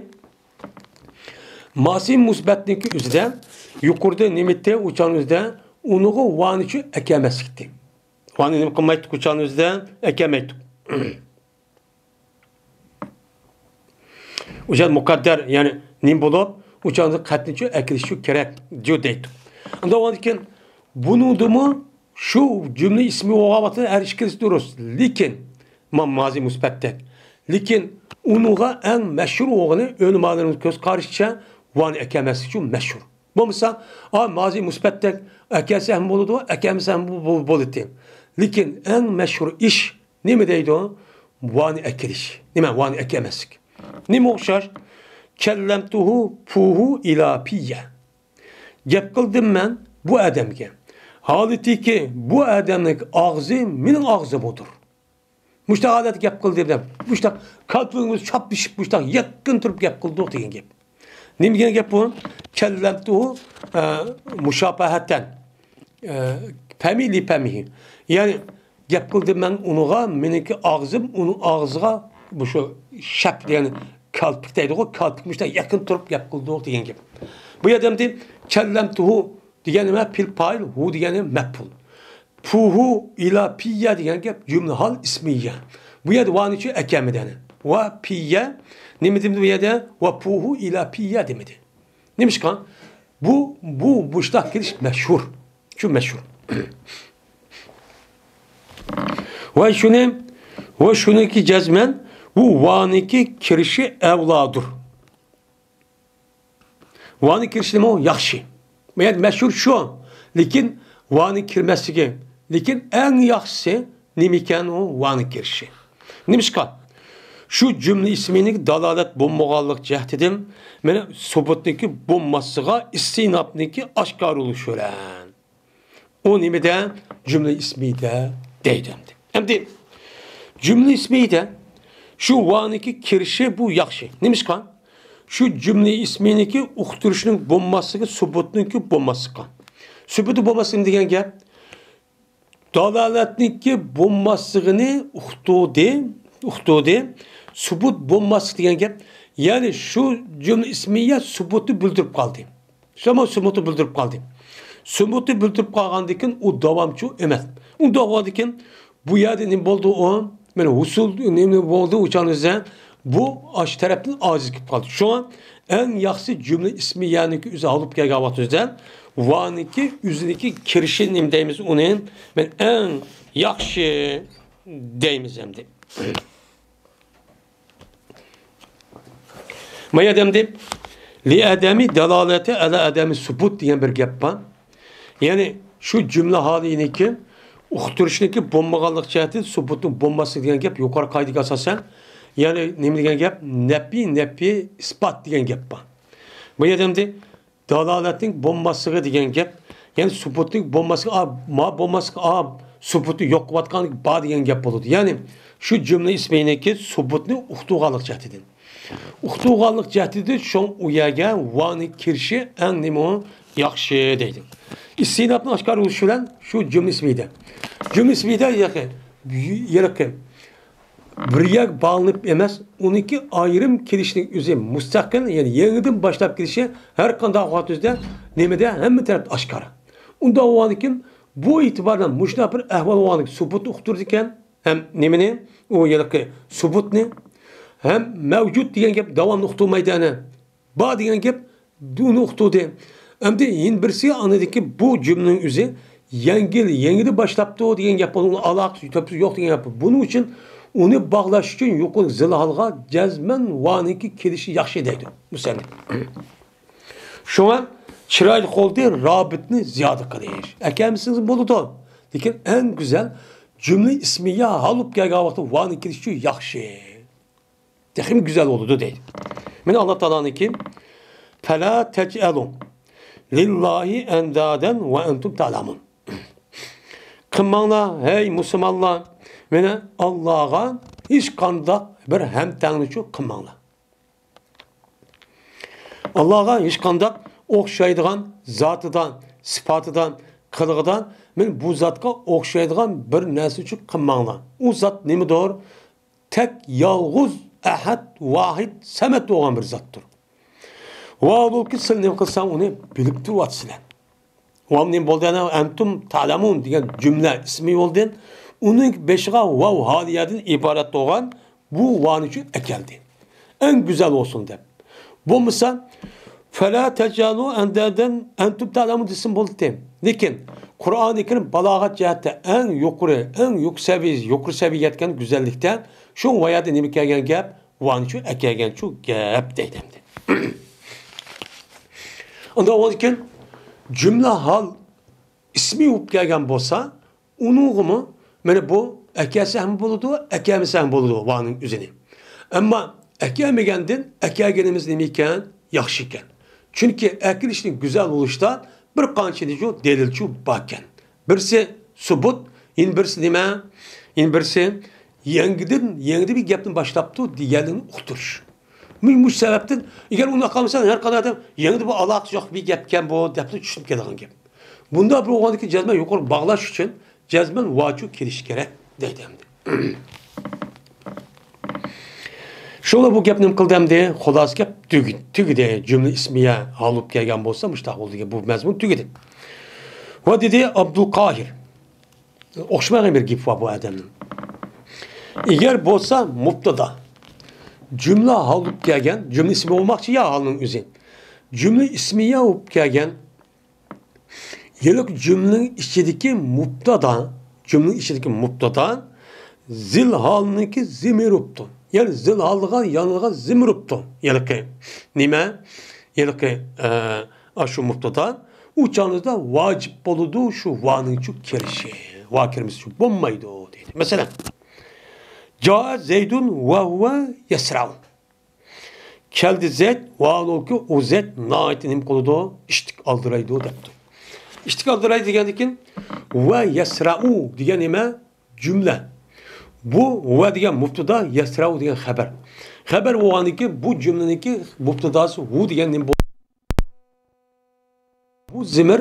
مازى مۇسبەتنىڭكى ئۆزىدە يۇقىرىدا نېمە ئېيتتى؟ ئۇ چاغنىڭ ئۆزىدە ئۇنىڭغا ۋانى ئۈچۈن ئەكەلمەسلىكتى. ۋانى نېمە قىلمايتتۇق؟ ئۇ چاغنىڭ ئۆزىدە ئەكەلمەيتتۇق. ئۇ چاغ مۇقەددەر، يەنى نېمە بولۇپ، ئۇ چاغدا قەتئىيچۇ ئەكېلىشچۇ كېرەك، جۇ دەيتتۇق. ئاندىن كېيىن بۇنىڭدىمۇ شۇ جۈملە ئىسمى بولغان ۋاقىتتا ھەر ئىككىلىسى دۇرۇس. لېكىن، ما-، مازى مۇسبەتتەك. لېكىن ئۇنىڭغا ئەڭ مەشھۇر بولغىنى ئۆلىمالىرىمىز كۆز قارىشىچە ۋانى ئەكەلمەسلىك ئۈچۈن مەشھۇر. بولمىسا، ئا، مازى مۇسبەتتەك ئەكەلسە ھەم بولىدۇ، ئەكەلمىسە ھەم بو-، بو-، بولىدۇ. لېكىن ئەڭ مەشھۇر ئىش نېمە دەيدۇ؟ ۋانى ئەكېلىش. نېمە؟ ۋانى ئەكەلمەسلىك. نېمە ئوخشاش؟ كەللەمتۇھۇ پۇھۇ ئىلا پىيە. گەپ قىلدىم مەن بۇ ئادەمگە. ھالىتىكى بۇ ئادەمنىڭ ئاغزى مېنىڭ ئاغزىمدۇر. مۇشتاق ھالەتتە گەپ قىلدى دەپ، مۇشتاق كالپۇكىمىز چاپلىشىپ، مۇشتاق يېقىن تۇرۇپ گەپ قىلدۇق دېگەن گەپ. نېمە دېگەن گەپ بۇ؟ كەللەمتۇھۇ، ئە، مۇشاپەھەتەن. ئە، پەمى لى پەمىھى. يەنى گەپ قىلدىم مەن ئۇنىڭغا، مېنىڭكى ئاغزىم ئۇنىڭ ئاغزىغا، بۇ شۇ شەپ دېگەن كالپۇك دەيدىغۇ، كالپۇك مۇشتاق يېقىن تۇرۇپ گەپ قىلدۇق دېگەن گەپ. بۇ يەردە ئەمدى كەللەمتۇھۇ دېگەن نېمە؟ پېئىل پائىل، ھۇ دېگەن نېمە؟ مەپئۇل. پۇھۇ ئىلا پىيە دېگەن گەپ جۈملە ھال ئىسمىيە. بۇ يەردە ۋانى ئۈچۈن ئەكەلمىدى يەنە. ۋە پىيە نېمە دېمىدى بۇ يەردە؟ ۋە پۇھۇ ئىلا پىيە دېمىدى. نېمىشقا؟ بۇ، بۇ مۇشتاق كېلىش مەشھۇر. شۇ مەشھۇر. ۋە شۇنى، ۋە شۇنىڭكى جەزمەن بۇ ۋانىڭكى كىرىشى ئەۋلادۇر. ۋانى كىرىشىمۇ ياخشى. بۇ يەردە مەشھۇر شۇ. لېكىن ۋانى كىرمەسلىكى. لېكىن ئەڭ ياخشىسى نېمىكەن ئۇ ۋانى كىرىشى؟ نېمىشقا؟ شۇ جۈملە ئىسمىنىڭ دالالەت بولمىغانلىق جەھىتىدىن مانا سۇبۇتنىڭكى بولماسلىقىغا ئىستىئناپنىڭكى ئاشكارىلىشى بىلەن. ئۇ نېمىدە؟ جۈملە ئىسمىدە دەيدۇ ئەمدى. ئەمدى جۈملە ئىسمىدە شۇ ۋانىڭكى كىرىشى بۇ ياخشى. نېمىشقا؟ شۇ جۈملە ئىسمىنىڭكى ئۇقتۇرۇشنىڭ بولماسلىقى، سۇبۇتنىڭكى بولماسلىقى. سۇبۇتى بولماسلىقى دېگەن گەپ، دالالەتنىڭكى بولماسلىقىنى ئۇقتۇردى، ئۇقتۇردى. سۇبۇت بولماسلىق دېگەن گەپ، يەنى شۇ جۈملە ئىسمىيە سۇبۇتنى بىلدۈرۈپ قالدى. شۇمۇ سۇبۇتنى بىلدۈرۈپ قالدى. سۇبۇتنى بىلدۈرۈپ قالغاندىن كېيىن ئۇ داۋامچۇ ئەمەس. ئۇ داۋامدىن كېيىن بۇ يەردە نېمە بولدى ئۇ؟ مانا ھوسۇل نېمە بولدى ئۇ چاغدا؟ بۇ ئاشۇ تەرەپتىن ئاجىز كېلىپ قالدى. شۇڭا ئەڭ ياخشىسى جۈملە ئىسمىيەنىڭكى ئۆزى ئالىپ كەلگەن ۋاقتىمىزدا ۋانىڭكى ئۆزىنىڭكى كىرىشى نېمە دەيمىز ئۇنى؟ مەن ئەڭ ياخشى دەيمىز ئەمدى. ما يەردە ئەمدى لىئەدەمى دالالەتى ئەلە ئەدەمى سۇبۇت دېگەن بىر گەپ بار. يەنى شۇ جۈملە ھالىنىكى ئۇقتۇرۇشنىكى بولمىغانلىق جەھەتتىن سۇبۇتنىڭ بولماسلىقى دېگەن گەپ يۇقىرى قائىدىگە ئاساسەن، يەنى نېمە دېگەن گەپ؟ نەپى، نەپى، ئىسپات دېگەن گەپ بار. بۇ يەردە ئەمدى دالالەتنىڭ بولماسلىقى دېگەن گەپ، يەنى سۇبۇتنىڭ بولماسلىقى، ئا، ما بولماسلىقى، ئا، سۇبۇتنى يوق قىلىۋاتقان بار دېگەن گەپ بولىدۇ. يەنى شۇ جۈملە ئىسمىنىڭكى سۇبۇتنى ئۇقتۇرغانلىق جەھىتىدىن. ئۇقتۇرغانلىق جەھىتىدە شۇڭ ئۇ يەرگە ۋانىڭ كىرىشى ئەڭ نېمە ياخشى دەيدۇ. ئىستىئناپنى ئاشكارا بولۇشى بىلەن شۇ جۈملە ئىسمىدە. جۈملە ئىسمىدە يەقى، يەنى بىر يەرگە باغلىنىپ ئەمەس، ئۇنىڭكى ئايرىم كېلىشىنىڭ ئۆزى مۇستەقىل، يەنى يېڭىدىن باشلاپ كېلىشى ھەر قانداق ۋاقىت ئۆزىدە نېمىدە ھەممە تەرەپتە ئاشكارا. ئۇنداق بولغاندىكىن بۇ ئېتىبار بىلەن مۇشۇنداق بىر ئەھۋال بولغاندىكىن سۇبۇت ئۇقتۇرىدىكەن. ھەم نېمىنى؟ ئۇ ھېلىقى سۇبۇتنى. ھەم مەۋجۇت دېگەن گەپ داۋاملىق ئۇقتۇرمايدۇ ئەنە. بار دېگەن گەپ ئۇنى ئۇقتۇردى. ئەمدى يەنە بىرسى ئاندىكى بۇ جۈملىنىڭ ئۆزى يەڭگىل، يېڭىدىن باشلاپتۇ دېگەن گەپ بولۇپ، ئۇنىڭ ئالاقىسى، تۆپىسى يوق دېگەن گەپ. بۇنىڭ ئۈچۈن ئۇنى باغلاش ئۈچۈن يۇقىرى زىلھالغا جەزمەن ۋانىڭكى كېلىشى ياخشى دەيدۇ مۇسەننىپ. شۇڭا چىرايلىق بولدى رابىتنى زىيادە قىلىش. ئەكەلمىسىڭىز بولىدۇ. لېكىن ئەڭ گۈزەل جۈملە ئىسمىيە ھال بولۇپ كەلگەن ۋاقىتتا ۋانىڭ كېلىشى ياخشى. تېخىمۇ گۈزەل بولىدۇ دەيدۇ. مانا ئاللا تائالانىڭكى، «فەلا تەجئەلۇ لىللاھى ئەندادەن ۋە ئەنتۇم تەئلەمۇن.» قىلماڭلار، ھەي مۇسۇلمانلار، مانا ئاللاغا ھېچقانداق بىر ھەمتەڭلىشىۋ قىلماڭلار. ئاللاغا ھېچقانداق ئوخشايدىغان زاتىدا، سىپاتىدا، قىلىقىدا، مانا بۇ زاتقا ئوخشايدىغان بىر نەرسە ئۈچۈن قىلماڭلار. ئۇ زات نېمىدۇر؟ تەك يالغۇز ئەھەد، ۋاھىد، سەمەد بولغان بىر زاتتۇر. ۋاھالۇكى، سىلەر نېمە قىلساڭ ئۇنى بىلىپ تۇرۇۋاتىسىلەر. ۋاۋ نېمە بولدى؟ ئەنە ئەنتۇم تەئلەمۇن دېگەن جۈملە ئىسمى بولدى. ئۇنىڭ بېشىغا ۋاۋ ھالىيەدىن ئىبارەت بولغان بۇ ۋانى ئۈچۈن ئەكەلدى. ئەڭ گۈزەل بولسۇن دەپ. بولمىسا، فەلا تەجئەلۇ ئەندادەن ئەنتۇم تەئلەمۇن دېسىمۇ بولاتتى. لېكىن قۇرئانى كەرىم بالاغەت جەھەتتە ئەڭ يۇقىرى، ئەڭ يۇقىرى سەۋىيە، يۇقىرى سەۋىيەگە يەتكەن گۈزەللىكتە شۇ ۋايەدە نېمە كەلگەن گەپ؟ ۋانى ئۈچۈن ئەكەلگەن شۇ گەپ دەيدۇ ئەمدى. ئۇنداق بولغاندىكىن جۈملە ھال ئىسمى بولۇپ كەلگەن بولسا، ئۇنىڭغىمۇ مانا بۇ ئەكەلسە ھەم بولىدۇ، ئەكەلمىسە ھەم بولىدۇ ۋانىڭ ئۆزىنى. ئەمما ئەكەلمىگەندىن ئەكەلگىنىمىز نېمە ئىكەن؟ ياخشى ئىكەن. چۈنكى ئەكېلىشنىڭ گۈزەل بولۇشتا بىر قانچە نېچە دەلىلچۇ باركەن. بىرسى سۇبۇت، يەنە بىرسى نېمە؟ يەنە بىرسى يەڭگىدىن، يەڭگىدە بىر گەپنى باشلاپتۇ دېگەنلىكنى ئۇقتۇرۇش. مۇ-، مۇشۇ سەۋەبتىن، ئەگەر ئۇنداق قىلمىسا، ھەر قانداق ئادەم يەڭگىدە بۇ ئالاقىسى يوق بىر گەپكەن بۇ دەپلا چۈشىنىپ كېلىدىغان گەپ. بۇنداق بىر بولغاندىكىن جەزمەن يۇقىرى باغلاش ئۈچۈن جەزمەن ۋاچۇ كېلىشى كېرەك دەيدۇ ئەمدى. شۇڭا بۇ گەپ نېمە قىلدى ئەمدى؟ خۇلاسە گەپ تۈگىدى، تۈگىدى. جۈملە ئىسمىيە ھال بولۇپ كەلگەن بولسا مۇشۇنداق بولىدىكەن، بۇ مەزمۇن تۈگىدى. ۋە دېدى ئابدۇل قاھىر. ئوخشىمىغان بىر گېپى بار بۇ ئادەمنىڭ. ئەگەر بولسا مۇبتادا جۈملە ھال بولۇپ كەلگەن، جۈملە ئىسمى بولماقچى يا ھالنىڭ ئۆزى. جۈملە ئىسمىيە بولۇپ كەلگەن، ھېلىقى جۈملىنىڭ ئىچىدىكى مۇبتادا، جۈملىنىڭ ئىچىدىكى مۇبتادا زىل ھالنىڭكى زىمىرى بوپتۇ. يەنى زىل ھالغا يانغان زىمىر بوپتۇ. ھېلىقى نېمە؟ ھېلىقى، ئە، ئاشۇ مۇبتادا ئۇ چاغىمىزدا ۋاجىپ بولىدۇ، شۇ ۋانىڭچۇ كىرىشى. ۋا كىرمىسە شۇ بولمايدۇ دەيدۇ. مەسىلەن، جاء زەيدۇن ۋە ھۇۋە يەسرەئۇ. كەلدى زەيد، ۋاھالۇكى ئۇ زەيد ناھايىتى نېمە قىلىدۇ؟ ئىشتىك ئالدىرايدۇ دەپتۇ. ئىشتىك ئالدىرايدۇ دېگەندىكىن، ۋە يەسرەئۇ دېگەن نېمە؟ جۈملە. بۇ ۋە دېگەن مۇبتادا، يەسرەئۇ دېگەن خەبەر. خەبەر بولغاندىكىن بۇ جۈملىنىڭكى مۇبتاداسى ۋۇ دېگەن نېمە بولدى؟ بۇ زىمىر،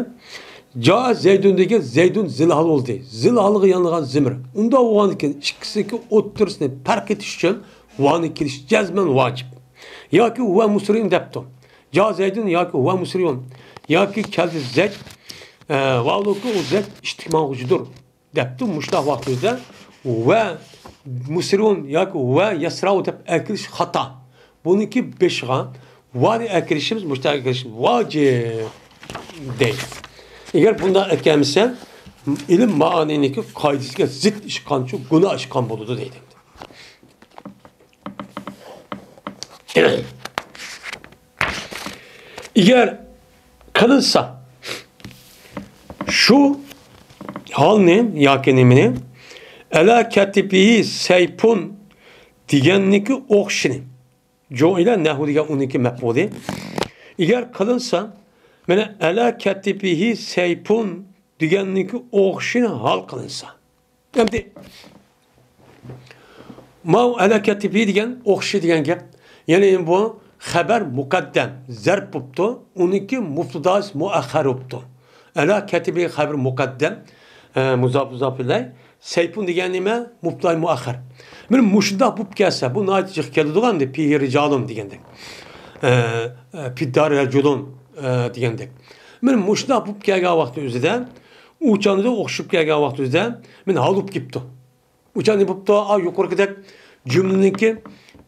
جاء زەيدۇن دېگەن زەيدۇن زىلھال بولدى. زىلھالغا يانغان زىمىر. ئۇنداق بولغاندىكىن ئىككىسىنىڭكى ئوتتۇرىسىنى پەرق ئېتىش ئۈچۈن ۋانى كېلىش جەزمەن ۋاجىپ. ياكى ھۇۋە مۇسرىئۇن دەپتۇ. جاء زەيدۇن ياكى ھۇۋە مۇسرىئۇن. ياكى كەلدى زەيد، ئە، ۋاھالۇكى ئۇ زەيد ئىشتىك ماڭغۇچىدۇر. دەپتۇ. مۇشۇنداق ۋاقتىمىزدا ۋە مۇسرىئۇن ياكى ۋە يەسرەئۇ دەپ ئەكىرىش خاتا. بۇنىڭكى بېشىغا ۋانى ئەكىرىشىمىز، مۇشۇنداق ئەكىرىشىمىز ۋاجىپ دەيدۇ. ئەگەر بۇنداق ئەكەلمىسە، ئىلىم مائانىنىڭكى قائىدىسىگە زىت ئىش قىلغانچۇ، گۇناھ ئىش قىلغان بولىدۇ دەيدۇ. ئەگەر قىلىنسا، شۇ ھالنى ياكى نېمىنى، ئەلا كەتىپىھى سەيپۇن دېگەننىكى ئوخشىشىنى، جوئىلە نەھۋۇ دېگەن ئۇنىڭكى مەپئۇلى. ئەگەر قىلىنسا، مانا، ئەلا كەتىپىھى سەيپۇن دېگەننىكى ئوخشىشىنى ھال قىلىنسا. ئەمدى ماۋۇ ئەلا كەتىپىھى دېگەن ئوخشىشى دېگەن گەپ. يەنى بۇ خەبەر مۇقەددەم، زەرپ بوپتۇ. ئۇنىڭكى مۇبتىداسى مۇئەخخەر بوپتۇ. ئەلا كەتىپىھى خەبەر مۇقەددەم، ئە، مۇزاپ، مۇزاپ ئىلەي. سەيپۇن دېگەن نېمە؟ مۇبتىدا مۇئەخخەر. مانا مۇشۇنداق بولۇپ كەلسە، بۇ ناھايىتى جىق كېلىدىغان، ئەمدى فىھى رىجالۇن دېگەندەك. ئە، ئە، فىددارى رەجۇلۇن، ئە، دېگەندەك. مانا مۇشۇنداق بولۇپ كەلگەن ۋاقتى ئۆزىدە، ئۇ چاغدا ئوخشىشىپ كەلگەن ۋاقتى ئۆزىدە، مانا ھال بولۇپ كېتىپتۇ. ئۇ چاغ نېمە بوپتۇ؟ ئا، يۇقىرىقىدەك جۈملىنىڭكى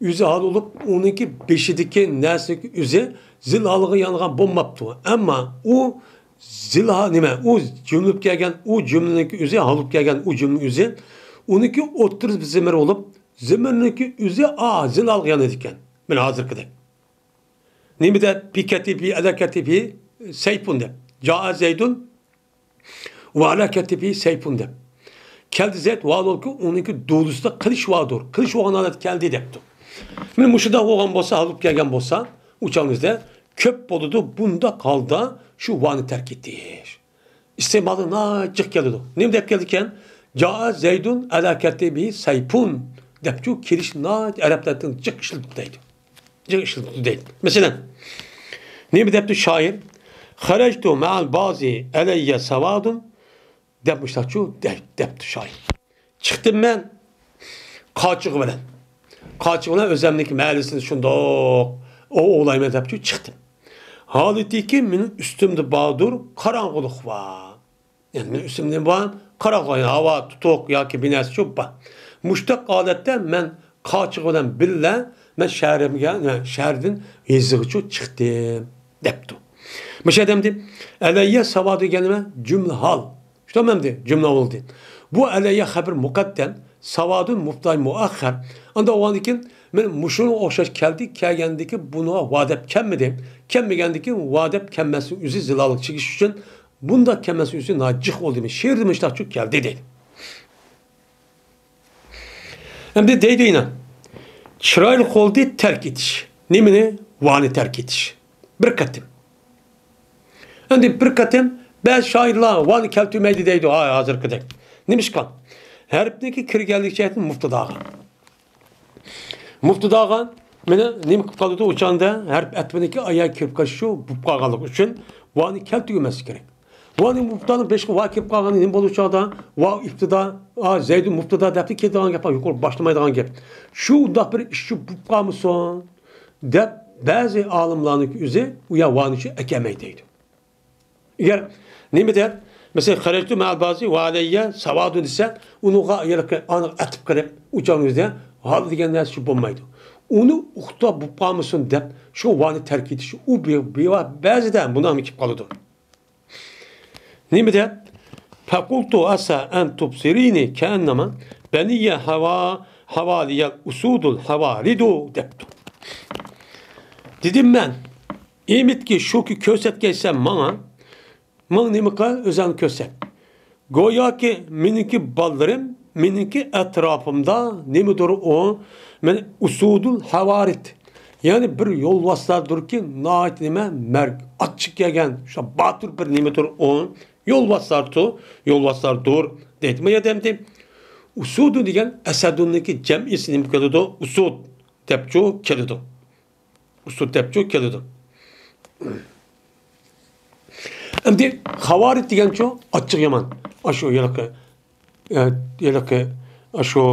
ئۆزى ھال بولۇپ، ئۇنىڭكى بېشىدىكى نەرسىنىڭكى ئۆزى زىل ھالغا يانغان بولماپتۇ. ئەمما ئۇ زىل ھا-، نېمە؟ ئۇ جۈملە بولۇپ كەلگەن، ئۇ جۈملىنىڭكى ئۆزى، ھال بولۇپ كەلگەن ئۇ جۈملە ئۆزى، ئۇنىڭكى ئوتتۇرىسى زېمىر بولۇپ، زېمىرنىڭكى ئۆزى ئا، زىل ھالغا يانىدىكەن. مانا ھازىرقىدەك. نېمە دەپ؟ پى كەتىپى، ئەلە كەتىپى، سەيپۇن دەپ. جائە زەيدۇن ۋە ئەلە كەتىپى سەيپۇن دەپ. كەلدى زەيد ۋە ھالبۇكى ئۇنىڭكى دولىسىدا قىلىچ ۋاردۇر. قىلىچ بولغان ھالەتتە كەلدى دەپتۇ. مانا مۇشۇنداق بولغان بولسا، ھال بولۇپ كەلگەن بولسا، ئۇ چاغىمىزدا كۆپ بولىدۇ بۇنداق ھالدا شۇ ۋانى تەرك ئېتىش. ئىستېمالى ناھايىتى جىق كېلىدۇ. نېمە دەپ كېلىدىكەن؟ جائە زەيدۇن ئەلە كەتىپى سەيپۇن دەپچۇ كېلىش ناھايىتى ئەرەبلەردىن جىق ئىشلىتىدۇ دەيدۇ. جىق ئىشلىتىدۇ دەيدۇ. مەسىلەن، نېمە دەپتۇ شائىر؟ خەرەجتۇ مەئەل بازى ئەلەييە سەۋادۇن دەپ مۇشۇنداقچۇ دەپ، دەپتۇ شائىر. چىقتىم مەن قاچىغۇ بىلەن. قاچىغۇ بىلەن ئۆزەمنىڭكى مەھەللىسىنى شۇنداق ئوۋلايمەن دەپچۇ چىقتىم. ھالىتىكى مېنىڭ ئۈستۈمدە باردۇر، قاراڭغۇلۇق بار. يەنى مېنىڭ ئۈستۈمدە بار، قاراڭغۇلۇق، يەنى ھاۋا تۇتۇق ياكى بىر نەرسە چوپ بار. مۇشۇنداق ھالەتتە مەن قاچىغۇ بىلەن بىللە مەن شەھىرىمگە، شەھەردىن يېزىغىچۇ چىقتىم، دەپتۇ. مۇشۇ ئادەمدە ئەلەييە سەۋادۇ دېگەن نېمە؟ جۈملە ھال. شۇنداق ئەمدى جۈملە بولدى. بۇ ئەلەييە خەبەر مۇقەددەم، سەۋادۇن مۇبتىدا مۇئەخخەر. ئاندا ئۇنىڭدىن كېيىن مەن مۇشۇنىڭغا ئوخشاش كەلدى، كەلگەندىكى بۇنىڭغا ۋا دەپ كەلمىدى. كەلمىگەندىكى ۋا دەپ كەلمەسلىك ئۆزى زىلالغا چىقىش ئۈچۈن بۇنداق كەلمەسلىك ئۆزى ناجىق بولدى. شېئىردە مۇشۇنداقچۇ كەلدى دەيدۇ. ئەمدى دەيدۇ يەنە، چىرايلىق بولدى تەرك ئېتىش. نېمىنى؟ ۋانى تەرك ئېتىش. بىر قېتىم. ئەمدى بىر قېتىم بەزى شائىرلار ۋانى كەلتۈرمەيدۇ دەيدۇ، ھا، ھازىرقىدەك. نېمىشقا؟ ھەرپنىڭكى كىرگەنلىكى جەھەتتىن مۇبتىداغا. مۇبتىداغا مانا نېمە قىلىپ قالىدۇ؟ ئۇ چاغدا ھەرپ ئەتىپىنىڭكى ئايا كىرىپ قېلىشى شۇ بولۇپ قالغانلىقى ئۈچۈن ۋانى كەلتۈرمەسلىك كېرەك. ۋانى مۇبتىدانىڭ بېشىغا ۋا كېلىپ قالغاندا نېمە بولىدۇ ئۇ چاغدا؟ ۋا ئىبتىدا، ئا، زەيدۇ مۇبتىدا دەپلا كېلىدىغان گەپ، يۇقىرى باشلىمايدىغان گەپ. شۇنداق بىر ئىش شۇ بولۇپ قالمىسۇن دەپ بەزى ئالىملارنىڭكى ئۆزى ئۇ يا ۋانى شۇ ئەكەلمەيدۇ دەيدۇ. ئەگەر نېمە دەپ، مەسىلەن، خەرەجتۇ مەئەل بازى ۋە ئەلەييە سەۋادۇن دېسە، ئۇنىڭغا ھېلىقى ئانىغا ئەتىپ قىلىپ، ئۇ چاغنىڭ ئۆزىدە ھال دېگەن نەرسە شۇ بولمايدۇ. ئۇنى ئۇقتا بولۇپ قالمىسۇن دەپ، شۇ ۋانى تەرك ئېتىش، ئۇ بى-، بىۋا-، بەزىدە مۇنامى كېلىپ قالىدۇ. نېمە دەپ؟ فەقۇلتۇ ئەسا ئەن تۇبسىرىنى كەئەننەما بەنىيە ھەۋا، ھەۋالىيەل ئۇسۇدۇل ھەۋارىدۇ دەپتۇ. دېدىم مەن، ئېمىتكى شۇكى كۆرسەتكەيسەن ماڭا، ماڭا نېمە قىل، ئۆزۈڭنى كۆرسەت. گوياكى مېنىڭكى بالىلىرىم، مېنىڭكى ئەتراپىمدا نېمىدۇر ئۇ، مەن ئۇسۇدۇل ھەۋارىت، يەنى بىر يولۋاسلاردۇركى، ناھايىتى نېمە، مەرگ، ئاچچىق كەلگەن، شۇ باتۇر بىر نېمىدۇر ئۇ، يولۋاسلاردۇر، يولۋاسلاردۇر دەيدۇ. ما يەردە ئەمدى ئۇسۇدۇ دېگەن ئەسەدۇننىڭكى جەمئىسى نېمە كېلىدۇ؟ ئۇسۇد دەپچۇ كېلىدۇ. ئۇسۇد دەپچۇ كېلىدۇ. ئەمدى خاۋارىت دېگەنچۇ ئاچچىق يامان. ئاشۇ ھېلىقى، ئە، ھېلىقى، ئاشۇ،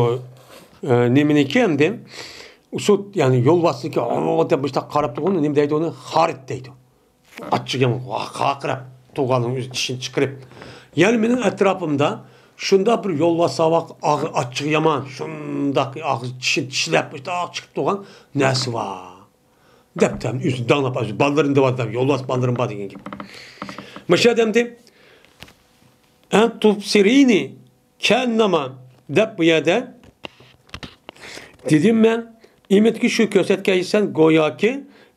ئە، نېمىنىڭكى ئەمدى ئۇسۇد، يەنى يولۋاسنىڭكى، ئو، دەپ مۇشۇنداق قاراپ تۇرغىنى نېمە دەيدۇ ئۇنى؟ خارىت دەيدۇ. ئاچچىق يامان، ۋاھ، قاقىراپ تۇرغاننىڭ ئۆزى چىشىنى چىقىرىپ. يەنى مېنىڭ ئەتراپىمدا شۇنداق بىر يولۋاسلار بار، ئاغ-، ئاچچىق يامان، شۇنداق ئاغزى چىشىنى چىشلەپ، مۇشۇنداق چىقىپ تۇرغان نەرسە بار. دەپتۇ، ئۆزى داڭلاپ، ئۆزى بالىلىرىنى دەۋاتىدۇ، يولۋاس بالىلىرىم بار دېگەن گەپ. مۇشۇ ئادەمدە، ئەن تۇبسىرىنى كەئەننەما دەپ بۇ يەردە دېدىم مەن، ئېمىتكى شۇ كۆرسەتكەيسەن گوياكى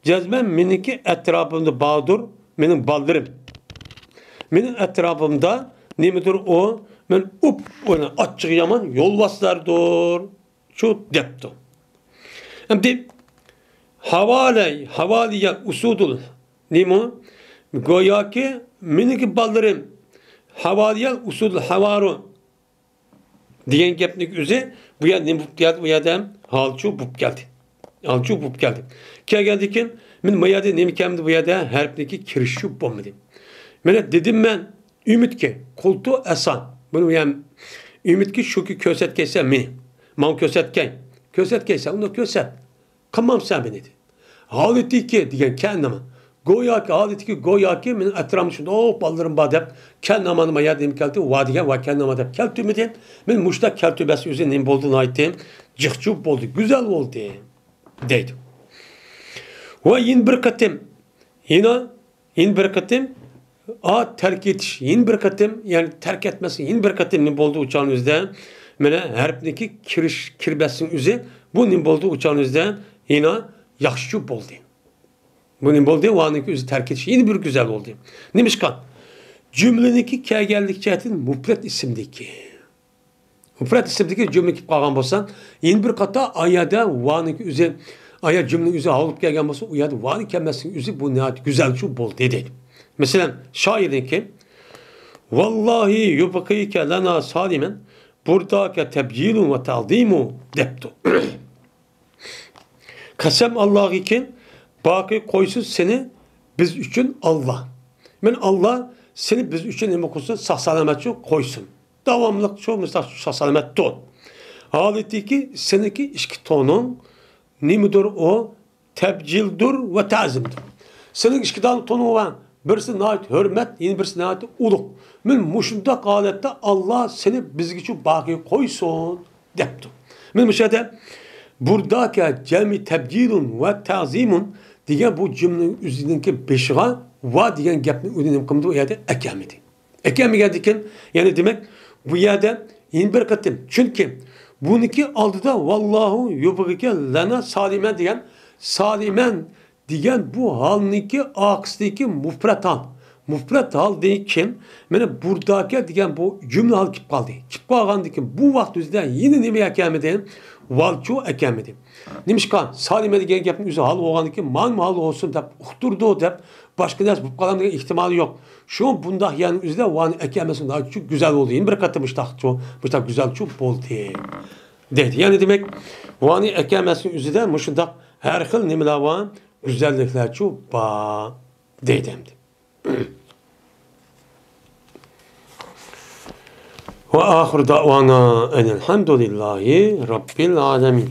جەزمەن مېنىڭكى ئەتراپىمدا باردۇر مېنىڭ بالىلىرىم. مېنىڭ ئەتراپىمدا نېمىدۇر ئۇ، مەن ئۇپ، ئۇنى ئاچچىقى يامان يولۋاسلاردۇر. شۇ دەپتۇ. ئەمدى ھاۋالەي، ھاۋالىيە ئۇسۇدۇل نېمە؟ گوياكى مېنىڭكى بالىلىرىم ھاۋالىيە ئۇسۇدۇل ھاۋارۇ دېگەن گەپنىڭ ئۆزى بۇ يەردە نېمە بولۇپ كەلدى؟ بۇ يەردە ھالچۇ بولۇپ كەلدى. ھالچۇ بولۇپ كەلدى. كەلگەندىن كېيىن مەن بۇ يەردە نېمە كەلمىدى؟ بۇ يەردە ھەرپنىڭكى كىرىشىشى بولمىدى. مانا دېدىم مەن، ئۈمىدكى، قۇلتۇ ئەسا. بۇنى يەنى ئۈمىدكى شۇكى كۆرسەتكەيسەن مېنى. ماڭا كۆرسەتكەي. كۆرسەتكەيسەن، ئۇنى كۆرسەت. قىلمامسەن مېنى دېدى. ھالىتىكى دېگەن كەننىما. گوياكى، ھالىتىكى گوياكى مېنىڭ ئەتراپىمدا شۇنداق بالىلىرىم بار دەپ، كەننامانى ما يەردە نېمە كەلتۈردى؟ ۋا دېگەن ۋا كەنناما دەپ كەلتۈرمىدى. مېنى مۇشۇنداق كەلتۈرمەسنىڭ ئۆزى نېمە بولدى؟ ناھايىتى جىقچۇ بولدى، گۈزەل بولدى دەيدۇ. ۋە يەنە بىر قېتىم، يەنە، يەنە بىر قېتىم، ئا، تەرك ئېتىش، يەنە بىر قېتىم، يەنى تەرك ئەتمەسلىك، يەنە بىر قېتىم نېمە بولدى ئۇ چاغنىڭ ئۆزىدە؟ مانا ھەرپنىڭكى كىرىش، كىرمەسلىكنىڭ ئۆزى، بۇ نېمە بولدى ئۇ چاغنىڭ ئۆزىدە؟ يەنە ياخشىچۇ بولدى. بۇ نېمە بولدى؟ ۋانىڭكى ئۆزى تەرك ئېتىش يەنە بىر گۈزەل بولدى. نېمىشقا؟ جۈملىنىڭكى كەلگەنلىك جەھەتتىن مۇپرەت ئىسىمدىكى. مۇپرەت ئىسىمدىكى جۈملە كېلىپ قالغان بولسا، يەنە بىر قاتا ئايەدە ۋانىڭكى ئۆزى، ئايە جۈملىنىڭ ئۆزى ھالقىپ كەلگەن بولسا، ئۇ يەردە ۋانى كەلمەسلىكنىڭ ئۆزى بۇ ناھايىتى گۈزەلچۇ بولدى دەيدۇ. مەسىلەن، شائىرنىڭكى، ۋاللاھى يۇبقىكە لەنا سالىمەن، بۇرداكە تەبجىلۇن ۋە تەزىمۇ دەپتۇ. قەسەم ئاللاغىكىن، باقى قويسۇن سېنى بىز ئۈچۈن ئاللا. مەن ئاللا سېنى بىز ئۈچۈن نېمە قىلسۇن؟ ساق-سالامەتچۇ قويسۇن. داۋاملىق شۇ مۇشۇنداق ساق-سالامەت تۇر. ھالىتىكى سېنىڭكى ئىككى تونۇڭ نېمىدۇر ئۇ؟ تەبجىلدۇر ۋە تەزىمدۇر. سېنىڭ ئىككى دانە تونۇڭ بار. بىرسى ناھايىتى ھۆرمەت، يەنە بىرسى ناھايىتى ئۇلۇغ. مەن مۇشۇنداق ھالەتتە ئاللا سېنى بىزگىچۇ باقى قويسۇن دەپتۇ. مەن مۇشۇ يەردە بۇرداكە جەمئى تەبجىلۇن ۋە تەزىمۇن دېگەن بۇ جۈملىنىڭ ئۆزىنىڭكى بېشىغا ۋا دېگەن گەپنى ئۇنى نېمە قىلمىدى؟ ئۇ يەردە ئەكەلمىدى. ئەكەلمىگەندىكىن، يەنى دېمەك، بۇ يەردە يەنە بىر قېتىم. چۈنكى بۇنىڭكى ئالدىدا ۋاللاھۇ يۇبغىكە لەنا سالىمەن دېگەن سالىمەن دېگەن بۇ ھالنىڭكى ئارقىسىدىكى مۇپرەت ھال. مۇپرەت ھالدىن كېيىن مانا بۇرداكە دېگەن بۇ جۈملە ھال كېلىپ قالدى. كېلىپ قالغاندىن كېيىن بۇ ۋاقىت ئۆزىدە يەنە نېمە ئەكەلمىدى؟ ۋالچۇ ئەكەلمىدى. نېمىشقا؟ سالىمە دېگەن گەپنىڭ ئۆزى ھال بولغاندىن كېيىن مانىمۇ ھال بولسۇن دەپ ئۇقتۇردى دەپ باشقا نەرسە بولۇپ قالامدۇ دېگەن ئېھتىمالى يوق. شۇ بۇنداق يەرنىڭ ئۆزىدە ۋانى ئەكەلمەسلىك ناھايىتى گۈزەل بولدى. يەنە بىر قېتىم مۇشۇنداقچۇ، مۇشۇنداق گۈزەلچۇ بولدى. دەيدۇ. يەنى دېمەك، ۋانى ئەكەلمەسلىكنىڭ ئۆزىدە مۇشۇنداق ھەر خىل نېمىلەر بار، گۈزەللىكلەرچۇ بار دەيدۇ ئەمدى. ۋە ئاخىر دەئۋانا ئەنىلھەمدۇلىللاھى رەببىل ئالەمىن.